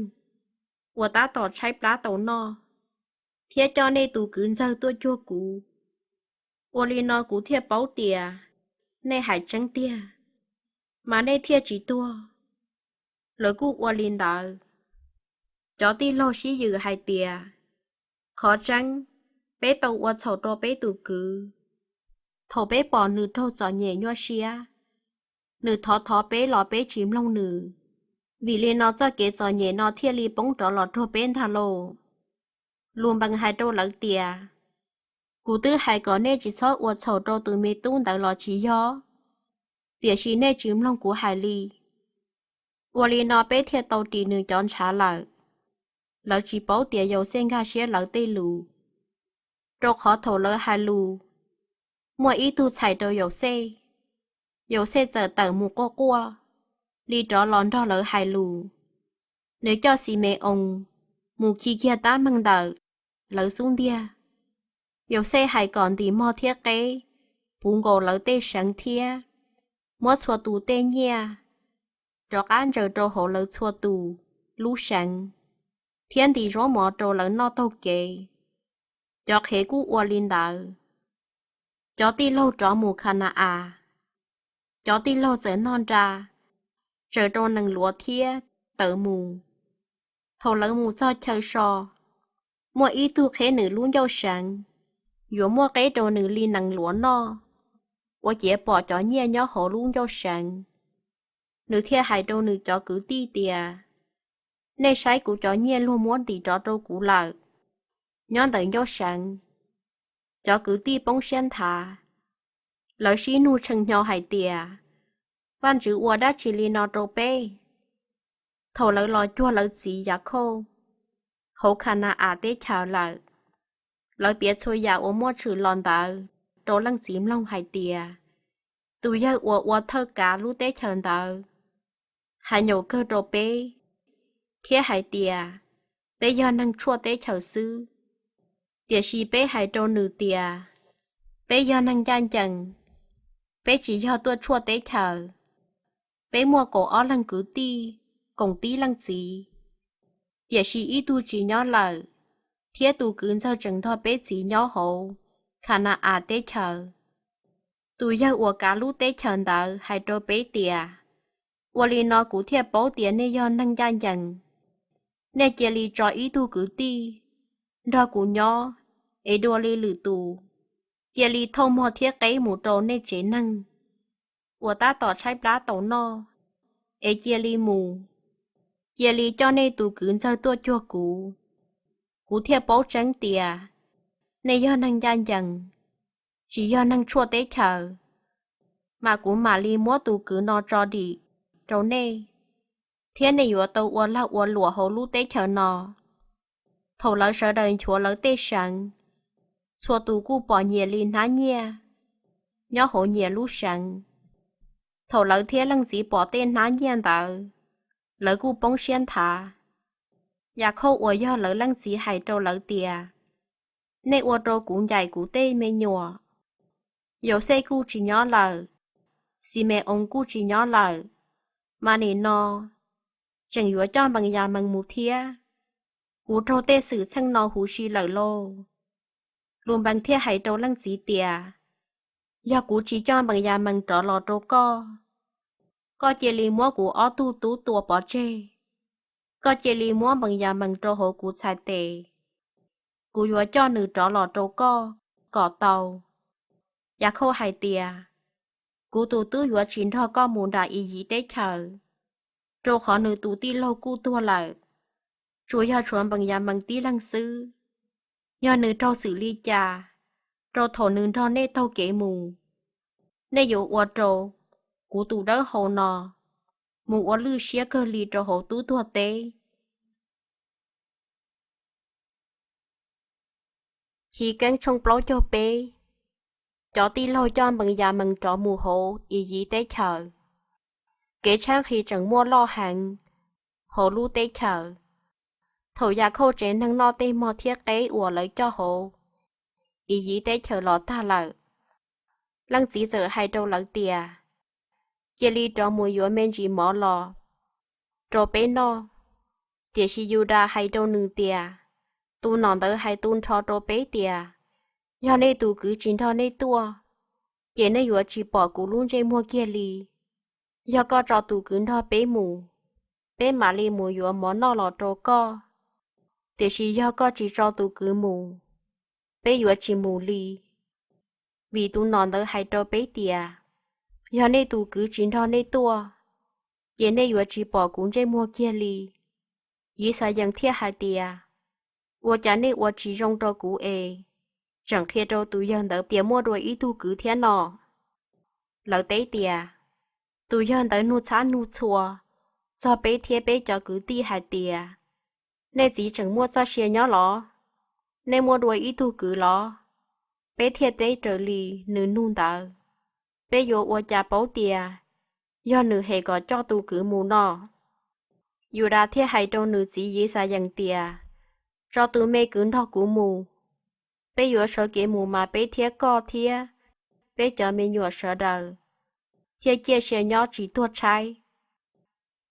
uas tab tom tshaib plab tau noj, thiab coj nej tus kwv ntxawg tuaj cuag kuv. Ua li no kuv thiaj paub tias nej hais tseeb tiag, mas nej thiaj tsis tuag. Lawv kuj ua li ntawd. Cov tij laug sib yws hais tias, Qhov tseeb, peb tau ua txhaum rau peb tus kwv. Thaum peb pom nws raug txom nyem nyuaj siab, nws thov thov peb los peb tsis mloog nws. Vim li no txoj kev txom nyem no thiaj li poob rov los raug peb ntag lauj. Lunpees hais rau lawv tias, Kuv twb hais kom nej tsis txhob ua txhaum rau tus me tub ntawd los tsis yog? Tiam sis nej tsis mloog kuv hais li. Ua li no peb thiaj tau ris nws cov ntshav lawm. Lawv tsis paub tias Yauxej nkag siab lawv tej lus, rau qhov thaum lawv hais lus, muaj ib tug txhais rau Yauxej. Yauxej txawm tawm mus quaj quaj li rov los nrog lawv hais lus. Nws coj Xime-oos mus khi kiag tab meeg ntawm lawv xub ntiag. Yauxej hais kom ntim mog thiab qeb puv nkaus lawv tej seev thiab muab txhua tus tej nyiaj rov qab ntsaws rau hauv lawv txhua tus lub seev, thiab ntim zaub mov rau lawv noj taug kev. Cov qhev kuj ua li ntawd. Cov tij laug rov mus Khana-as, cov tij laug txawm noj nra, tsaws rau nees luav thiab tawm mus. Thaum lawv mus txog chaw so, muaj ib tug qheb nws lub ncauj seev, yuav muab qeb rau nws li nees luav noj, ua ciav pom cov nyiaj nyob hauv lub ncauj seev. Nws thiaj hais rau nws cov kwv tij tias, Nej saib kuv cov nyiaj luag muab ntim rov rau kuv lawm nyob ntawm ncauj seev. Cov kwv tij poob siab nthav, lawv sib nug tshee hnyo hais tias, Vaj ntxwv ua dab tsi li no rau peb? Thaum lawv los cuag lawv txiv Yakhauj hauv Khana-as teb chaws lawm, lawv piav txhua yam uas muaj tshwm los ntawd rau leej txiv mloog hais tias, Tus yawg uas ua thawj kav lub teb chaws ntawd hais nyaum kawg rau peb thiab hais tias, Peb yog neeg tshuaj teb chaws xwb. Tiam sis peb hais rau nws tias, Peb yog neeg ncaj ncees, peb tsis yog tuaj tshuaj teb chaws. Peb muaj kaum ob leeg kwv tij koom tib leej txiv, tiam sis ib tug tsis nyob lawm, thiab tus kwv ntxawg tseem nrog peb txiv nyob hauv Khana-as teb chaws. Tus yawg uas kav lub teb chaws ntawd hais rau peb tias, Ua li no kuv thiaj paub tias nej yog neeg ncaj ncees. Nej cia li tso ib tug kwv tij nrog kuv nyob es dua li lwm tus. Cia li thauj mog thiab qeb mus rau nej tsev neeg uas tab tom tshaib plab tau noj, es cia li mus. Cia li coj nej tus kwv ntxawg tuaj cuag kuv, kuv thiaj paub tseeb tias nej yog neeg ncaj ncees, tsis yog neeg tshuaj teb chaws, mas kuv mam li muab tus kwv no tso dim rau nej, thiab nej yuav tau ua lag ua luam hauv lub teb chaws no. Thaum lawv sawv daws nchuav lawv tej seev, txhua tus kuj pom nyias li hnab nyiaj nyob hauv nyias lub seev. Thaum lawv thiab leej txiv pom tej hnab nyiaj ntawd, lawv kuj poob siab nthav. Yakhauj uas yog lawv leej txiv hais rau lawv tias, Nej ua rau kuv ncaim kuv tej me nyuam. Yauxej kuj tsis nyob lawm, Xime-oos kuj tsis nyob lawm, mas nim no tseem yuav coj Npeeyamees mus thiab. Kuv raug tej xwm txheej no huv si lawm lauj. Lunpees thiaj hais rau leej txiv tias, Yog kuv tsis coj Npeeyamees rov los rau koj, koj cia li muab kuv ob tug tub tua pov tseg. Koj cia li muab Npeeyamees rau hauv kuv txhais tes, kuv yuav coj nws rov los rau koj kom tau. Yakhauj hais tias, Kuv tus tub yuav tsis nrog koj mus nram Iyiv teb chaws, rau qhov nws tus tij laug kuj tuag lawm, tsuas yog tshuav Npeeyamees tib leeg xwb. Yog nws raug xwm li cas rau thaum nws nrog nej taug kev mus, nej yuav ua rau kuv tus dawb hau no mus ua lwj siab kawg li rau hauv tub tuag teb. Chiv Keeb tshooj plaub caug peb. Cov tij laug coj Npeeyamees rov mus hauv Iyiv teb chaws. Kev tshaib nqhis tseem muaj loj heev hauv lub teb chaws. Thaum Yakhauj tsev neeg noj tej mog thiab qeb uas lawv coj hauv Iyiv teb chaws los tag lawm, leej txiv txawm hais rau lawv tias, Cia li rov mus yuav me ntsis mov los rau peb noj. Tiam sis Yudas hais rau nws tias, Tus nom ntawd hais tu nrho rau peb tias, yog nej tus kwv tsis nrog nej tuaj, ces nej yuav tsis pom kuv lub ntsej muag kiag li. Yog koj tso tus kwv nrog peb mus, peb mam li mus yuav mov noj los rau koj. Tiam sis yog koj tsis tso tus kwv mus, peb yuav tsis mus li. Vim tus nom ntawd hais rau peb tias, yog nej tus kwv tsis nrog nej tuaj, ces nej yuav tsis pom kuv ntsej muag kiag li. Yixalayees thiaj hais tias, ua cas nej ua tsis zoo rau kuv es tseem qhia rau tus yawg ntawd tias muaj dua ib tug kwv thiab no? Lawv teb tias, tus yawg ntawd nug txhab nug txhua txog peb thiab peb cov kwv tij hais tias, nej txiv tseem muaj txoj sia nyob los? Nej muaj dua ib tug kwv los? peb thiaj teb raws li nws nug ntawd. Peb yuav ua cas paub tias yog nws hem kom coj tus kwv mus no? Yudas thiaj hais rau nws txiv Yixalayees tias, Tso tus me kwv nrog kuv mus. Peb yuav sawv kev mus mas peb thiab koj thiab peb cov me nyuam sawv daws thiaj ciaj sia nyob tsis tuag tshaib.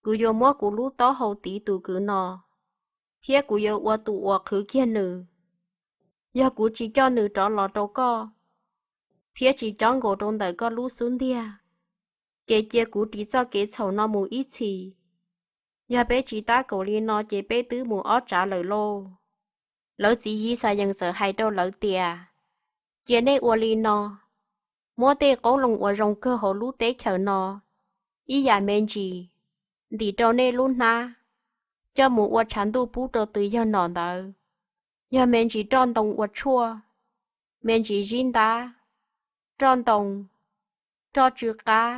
Kuv yuav muab kuv lub taub hau tiv tus kwv no, thiab kuv yuav ua tus uas qhwv kiag nws. Yog kuv tsis coj nws rov los rau koj thiab tsis cob nkaus rau ntawm koj lub xub ntiag, ces cia kuv ris txoj kev txhaum no mus ib txhis. Yog peb tsis tab kaum li no ces peb twb mus ob tsav lawm lauj. Lawv txiv Yixalayees txawm hais rau lawv tias, Cia nej ua li no, muab tej qoob loo uas zoo kawg hauv lub teb chaws no ib yam me ntsis ntim rau nej lub hnab, coj mus ua tshav ntuj pub rau tus yawg nom ntawd. Yog me ntsis roj ntoo ua tshuaj, me ntsis zib ntab, roj ntoo, roj tsw qab,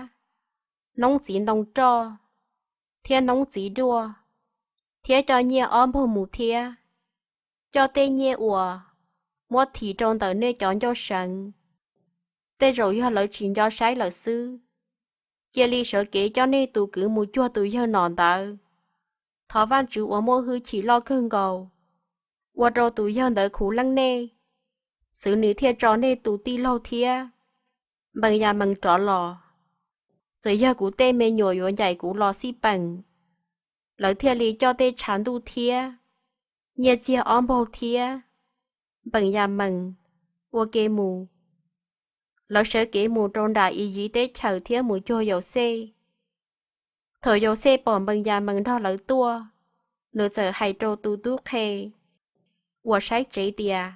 noob txiv ntoo roj, thiab noob txiv duaj, thiab coj nyiaj ob npaug mus thiab. Coj tej nyiaj uas muab thim rau ntawm nej cov ncauj seev, tej zaum yog lawv tsis nco saib lawm xwb. Cia li sawv kev coj nej tus kwv mus cuag tus yawg nom ntawd. Thov Vajtswv uas muaj hwj chim loj kawg nkaus ua rau tus yawg ntawd khuv leej nej, xwv nws thiaj tso nej tus tij laug thiab Npeeyamees rov los. Txawm yog kuv tej me nyuam yuav ncaim kuv los xij peem. Lawv thiaj li coj tej tshav ntuj thiab nyiaj txiag ob npaug thiab Npeeyamees ua ke mus. Lawv sawv kev mus rau nram Iyiv teb chaws thiab mus cuag Yauxej. Thaum Yauxej pom Npeeyamees nrog lawv tuaj, nws txawm hais rau tus tub qhe uas saib tsev tias,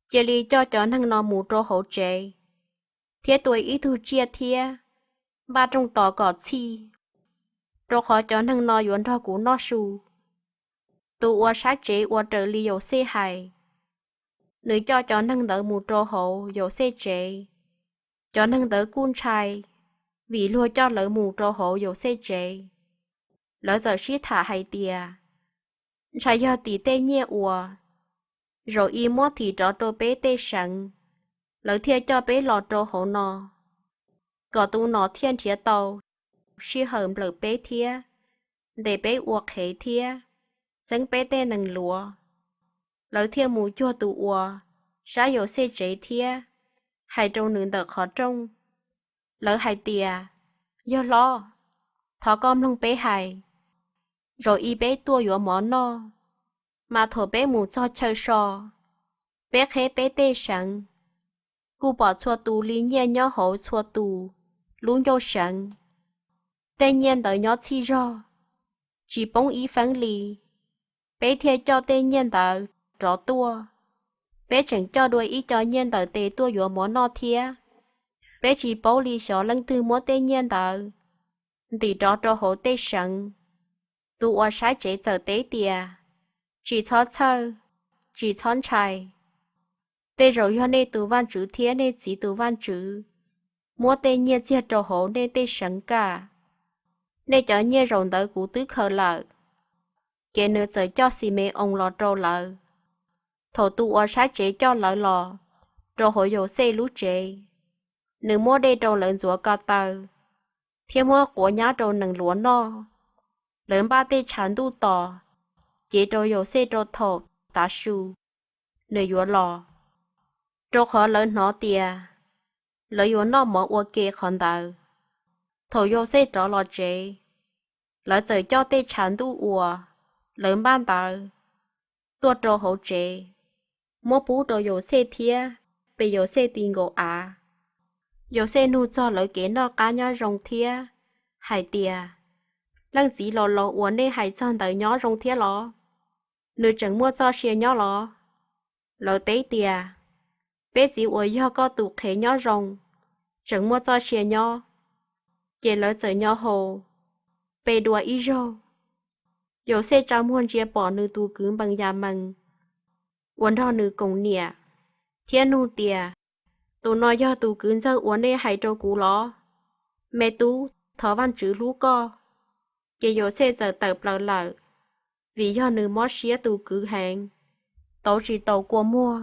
Cia li coj cov neeg no mus rau hauv tsev, thiab tua ib tug tsiaj thiab npaj rooj tos kom txhij, rau qhov cov neeg no yuav nrog kuv noj su. Tus uas saib tsev ua raws li Yauxej hais, nws coj cov neeg ntawd mus rau hauv Yauxej tsev. Cov neeg ntawd kuj ntshai vim luag coj lawv mus rau hauv Yauxej tsev. Lawv txawm sib tham hais tias, Ntshai yog tim tej nyiaj uas zaum ib muab thim rov rau peb tej seev, lawv thiaj coj peb los rau hauv no, kom tus nom thiaj nrhiav tau sij hawm nplawm peb thiab ntes peb ua qhev thiab txeeb peb tej nees luav. Lawv thiaj mus cuag tus uas saib Yauxej tsev thiab hais rau nws ntawm qhov rooj. Lawv hais tias, Yawg hlob, thov koj mloog peb hais. Zaum ib peb tuaj yuav mov noj, mas thaum peb mus txog chaw so, peb qheb peb tej seev, kuj pom txhua tus li nyiaj nyob hauv txhua tus lub ncauj seev. Tej nyiaj ntawd nyob txhij zog, tsis poob ib feeb li. Peb thiaj coj tej nyiaj ntawd rov tuaj. Peb tseem coj dua ib co nyiaj ntawm tes tuaj yuav mov noj thiab. Peb tsis paub li xyov leej twg muab tej nyiaj ntawd ntim rov rau hauv tej seev. Tus uas saib tsev txawm teb tias, Tsis txhob txhawj, tsis txhob ntshai. Tej zaum yog nej tus Vajtswv thiab nej txiv tus Vajtswv muab tej nyiaj txiag rau hauv nej tej seev kaj. Nej cov nyiaj zaum ntawd kuv twb khaws lawm. Ces nws txawm coj Xime-oos los rau lawv. Thaum tus uas saib tsev coj lawv los rau hauv Yauxej lub tsev, nws muab dej rau lawv ntxuav ko taw, thiab muab quav nyab rau nees luav noj. Lawv npaj tej tshav ntuj tos cev rau Yauxej rau thaum tav su nws yuav los, rau qhov lawv hnov tias lawv yuav noj mov ua ke qhov ntawd. Thaum Yauxej rov los tsev, lawv txawm coj tej tshav ntuj uas lawv npaj ntawd tuaj rau hauv tsev, muab pub rau Yauxej thiab pe Yauxej ti nkaus av. Yauxej nug txog lawv kev noj qab nyob zoo thiab hais tias, Leej txiv laus laus uas nej hais txog ntawd nyob zoo thiab los? Nws tseem muaj txoj sia nyob los? Lawv teb tias, Peb txiv uas yog koj tus qhev nyob zoo, tseem muaj txoj sia nyob. Ces lawv txawm nyo hau pe dua ib zaug. Yauxej tsa muag ntsia pom nws tus kwv Npeenyamees uas nrog nws koom niam, thiab nug tias, Tus no yog tus kwv ntxawg uas nej hais rau kuv los? Me tub, thov Vajtswv hlub koj. Ces Yauxej txawm tawm plaws lawm, vim yog nws mob siab tus kwv heev, tauv tsis taus kua muag.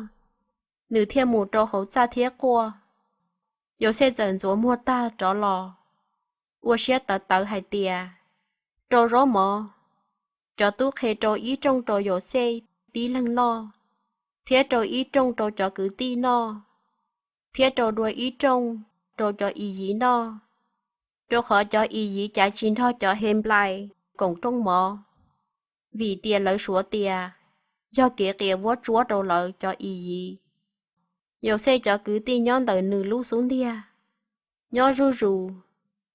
nws thiaj mus rau hauv txaj thiab quaj. Yauxej txawm ntxuav muag tag rov los, ua siab tawv tawv hais tias, Rau zaub mov, cov tub qhe rau ib rooj rau Yauxej tib leeg noj, thiab rau ib rooj rau cov kwv tij noj, thiab rau dua ib rooj rau cov Iyiv noj, rau qhov cov Iyiv cav tsis nrog cov Henplais koom rooj mov, vim tias lawv suav tias yog kev qias vuab tsuab rau lawv cov Iyiv. Yauxej cov kwv tij nyob ntawm nws lub xub ntiag, nyob zuj zus,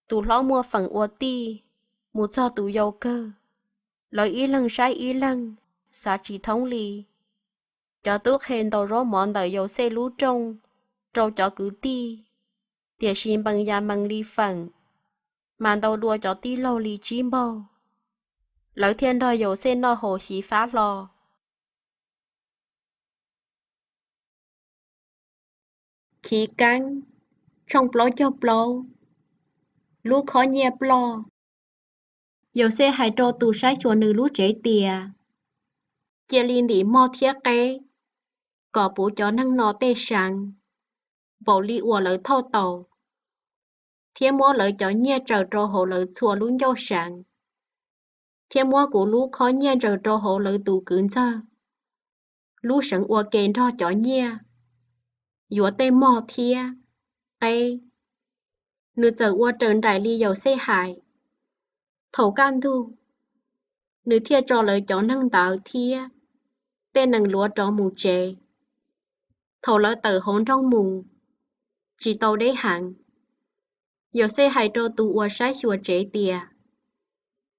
tus hlob muaj feem ua tij mus txog tus yau kawg, lawv ib leeg saib ib leeg, xav tsis thoob li. Cov tub qhe ntaus zaub mov ntawm Yauxej lub rooj rau cov kwv tij, tiam sis Npeeyamees li feem mas ntaus dua cov tij laug li tsib npaug, lawv thiaj nrog Yauxej noj haus xyiv fab hlo. Chiv Keeb, tshooj plaub caug plaub. Lub khob nyiaj ploj. Yauxej hais rau tus saib xyuas nws lub tsev tias, Cia li ntim mog thiab qeb, kom puv cov neeg no tej seev, npaum li uas lawv thauj taus, thiab muab lawv cov nyiaj ntsaws rau hauv lawv txhua lub ncauj seev, thiab muab kuv lub khob nyiaj ntsaws rau hauv lawv tus kwv ntxawg lub seev ua ke nrog cov nyiaj, yuav tej mog thiab qeb. Nws txawm ua raws nraim li Yauxej hais. Thaum kaj ntug, nws thiaj tso lawv cov neeg ntawd thiab tej nees luav rov mus tsev. Thaum lawv tawm hauv nroog mus tsis tau deb heev, Yauxej hais rau tus uas saib xyuas tsev tias,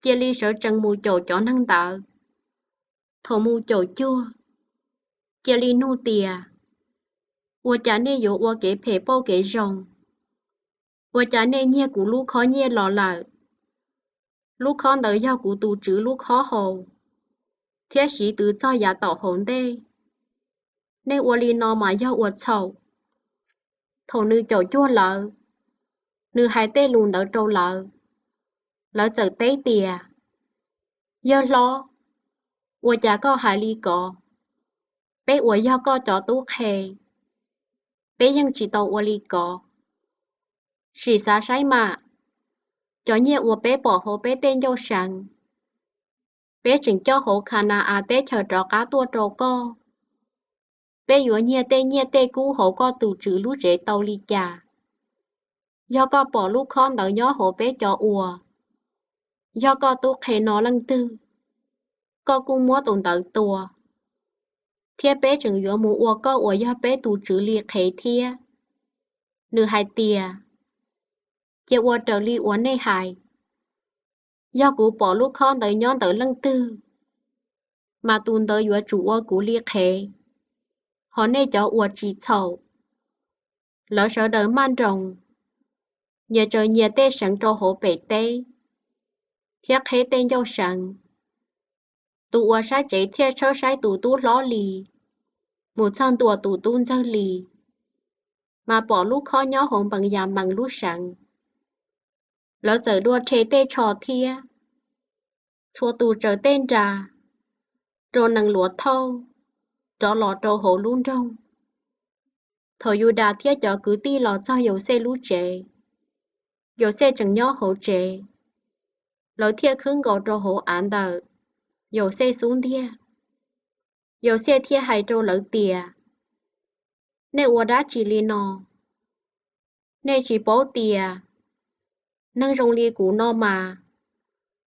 Cia li sawv tsees mus caum cov neeg ntawd. Thaum mus caum cuag, cia li nug tias, Ua cas nej yuav ua kev phem pauj kev zoo? Ua cas nej nyiag kuv lub khob nyiaj los lawm? Lub khob ntawd yog kuv tus tswv lub khob haus thiab siv twv txog yav tom hauv ntej. Nej ua li no mas yog ua txhaum. Thaum nws caum cuag lawv, nws hais tej lus ntawd rau lawv. Lawv txawm teb tias, Yawg hlob, ua cas koj hais li ko? Peb uas yog koj cov tub qhe, peb yeej tsis tau ua li ko. Sim xav saib mas, cov nyiaj uas peb pom hauv peb tej ncauj seev, peb tseem coj hauv Khana-as teb chaws rov qab tuaj rau koj. Peb yuav nyiag tej nyiaj tej kub hauv koj tus tswv lub tsev tau li cas? Yog koj pom lub khob ntawd nyob hauv peb cov uas yog koj tub qhe no leej twg, koj kuj muab tus ntawd tua, thiab peb tseem yuav mus ua koj uas yog peb tus tswv li qhev thiab. Nws hais tias, Cia ua raws li uas nej hais. Yog kuv pom lub khob ntawd nyob ntawm leej twg, mas tus ntawd yuav tsum ua kuv li qhev. Hos nej cov uas tsis txhaum, lawv sawv daws maj nroos, nyias tsaws nyias tej seev rau hauv pem teb thiab qheb tej ncauj seev. Tus uas saib tsev thiaj tshawb saib tus tub hlob li mus txog ntua tus tub ntxawg li, mas pom lub khob nyob hauv Npeeyamees lub seev. Lawv txawm dua rhe tej tsho thiab, txhua tus tsaws tej nra rau nees luav thauj rov los rau hauv lub nroog. Thaum Yudas thiab cov kwv tij los txog Yauxej lub tsev, Yauxej tseem nyob hauv tsev, lawv thiaj khwb nkaus rau hauv av ntawm Yauxej xub ntiag. Yauxej thiaj hais rau lawv tias, Nej ua dab tsi li no? Nej tsis paub tias neeg zoo li kuv no mas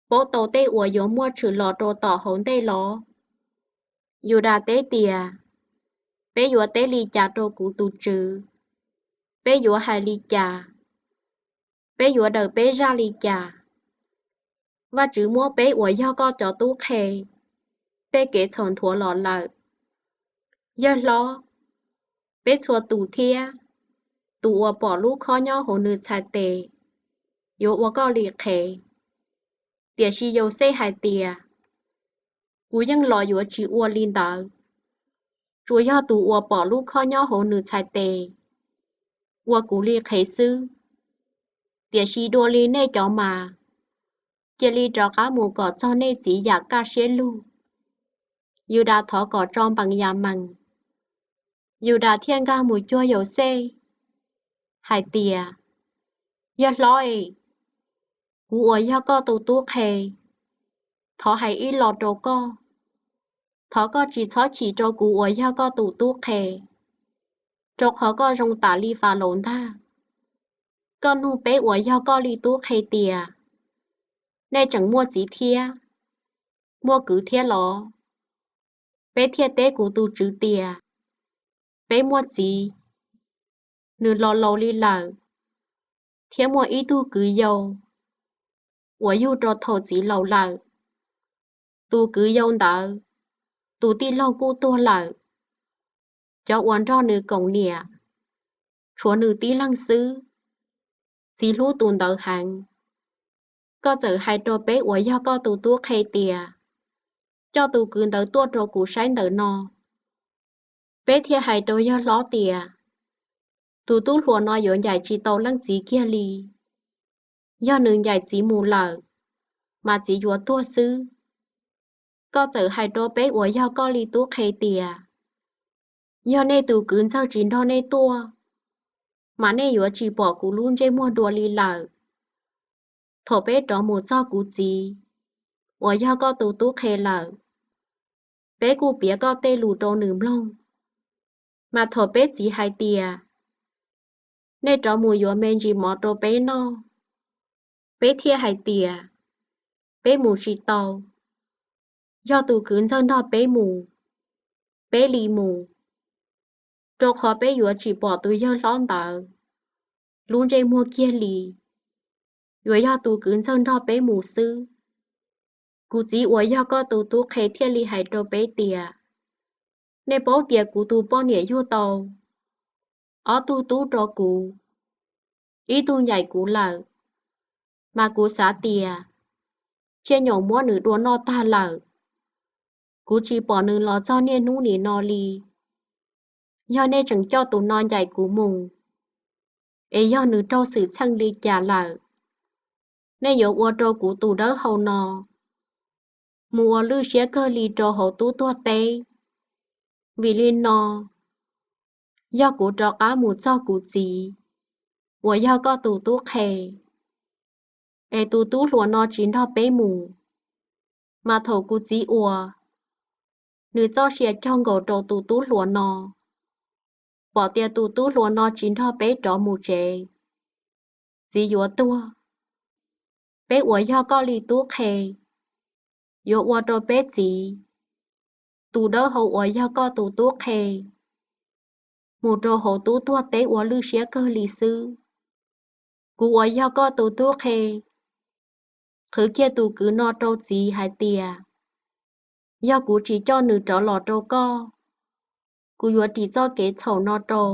paub tau tej uas yuav muaj tshwm los rau tom hauv ntej los? Yudas teb tias, Peb yuav teb li cas rau kuv tus tswv? Peb yuav hais li cas? Peb yuav daws peb zaj li cas? Vajtswv muab peb uas yog koj cov tub qhe tej kev txhaum nthuav los lawm. Yawg hlob, peb txhua tus thiab tus uas pom lub khob nyob hauv nws txhais tes yuav ua koj li qhev. Tiam sis Yauxej hais tias, Kuv yeej los yuav tsis ua li ntawd. Tsuas yog tus uas pom lub khob nyob hauv nws txhais tes ua kuv li qhev xwb. Tiam sis dua li nej cov mas, cia li rov qab mus kom txog nej txiv yam kaj siab lug. Yudas thov kom tso Npeeyamees Yudas thiaj nkag mus cuag Yauxej hais tias, Yawg hlob es, kuv uas yog koj tus tub qhe, thov hais ib los rau koj. Thov koj tsis txhob chim rau kuv uas yog koj tus tub qhe, rau qhov koj zoo tas li Falaus ntag. Koj nug peb uas yog koj li tub qhe tias, Nej tseem muaj txiv thiab muaj kwv thiab los? Peb thiaj teb kuv tus tswv tias, Peb muaj txiv, nws los laus li lawm, thiab muaj ib tug kwv yau uas yug rau thaum txiv laus lawm. Tus kwv yau ntawd tus tij laug kuj tuag lawm, cov uas nrog nws koom niam tshuav nws tib leeg xwb. Txiv hlub tus ntawd heev. Koj txawm hais rau peb uas yog koj tus tub qhe tias, Coj tus kwv ntawd tuaj rau kuv saib ntawm no. Peb thiaj hais rau yawg hlob tias, Tus tub hluas no yuav ncaim tsis tau leej txiv kiag li. Yog nws ncaim txiv mus lawm, mas txiv yuav tuag xwb. Koj txawm hais rau peb uas yog koj li tub qhe tias, Yog nej tus kwv ntxawg tsis nrog nej tuaj, mas nej yuav tsis pom kuv lub ntsej muag dua li lawm. Thaum peb rov mus txog kuv txiv uas yog koj tus tub qhe lawm, peb kuj piav koj tej lus rau nws mloog. Mas thaum peb txiv hais tias, Nej rov mus yuav me ntsis mov rau peb noj, peb thiaj hais tias, Peb mus tsis tau. Yog tus kwv ntxawg nrog peb mus, peb li mus, rau qhov peb yuav tsis pom tus yawg hlob ntawd lub ntsej muag kiag li. Yuav yog tus kwv ntxawg nrog peb mus xwb. Kuv txiv uas yog koj tus tub qhe thiaj li hais rau peb tias, Nej paub tias kuv tus poj niam yug tau ob tug tub rau kuv, ib tug ncaim kuv lawm, mas kuv xav tias tsiaj nyaum muab nws dua noj tag lawm. Kuv tsis pom nws los txog niaj hnub nim no li. Yog nej tseem coj tus no ncaim kuv mus, es yog nws raug xwm txheej li cas lawm, nej yuav ua rau kuv tus dawb hau no mus ua lwj siab kawg li rau hauv tub tuag teb. Vim li no, yog kuv rov qab mus txog kuv txiv uas yog koj tus tub qhe, es tus tub hluas no tsis nrog peb mus, mas thaum kuv txiv ua, nws txoj sia cog nkaus rau tus tub hluas no, pom tias tus tub hluas no tsis nrog peb rov mus tsev, txiv yuav tuag. Peb uas yog koj li tub qhe, yuav ua rau peb txiv, tus dawb hau uas yog koj tus tub qhe, mus rau hauv tub tuag teb ua lwj siab kawg li xwb. Kuv uas yog koj tus tub qhe, qhwv kiag tus kwv no rau txiv hais tias, yog kuv tsis coj nws rov los rau koj, kuv yuav ris txoj kev txhaum no rau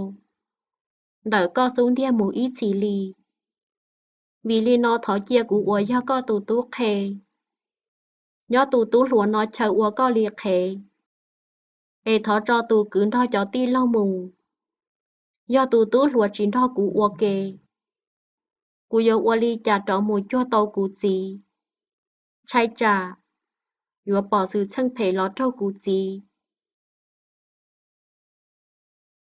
ntawm koj xub ntiag mus ib txhis li. Vim li no thov cia kuv uas yog koj tus tub qhe, nyob tus tub hluas no chaw ua koj li qhev, es thov tso tus kwv nrog cov tij laug mus. Yog tus tub hluas tsis nrog kuv ua ke, kuv yuav ua li cas rov mus cuag tau kuv txiv? Ntshai tsam yuav pom xwm txheej phem los raug kuv txiv.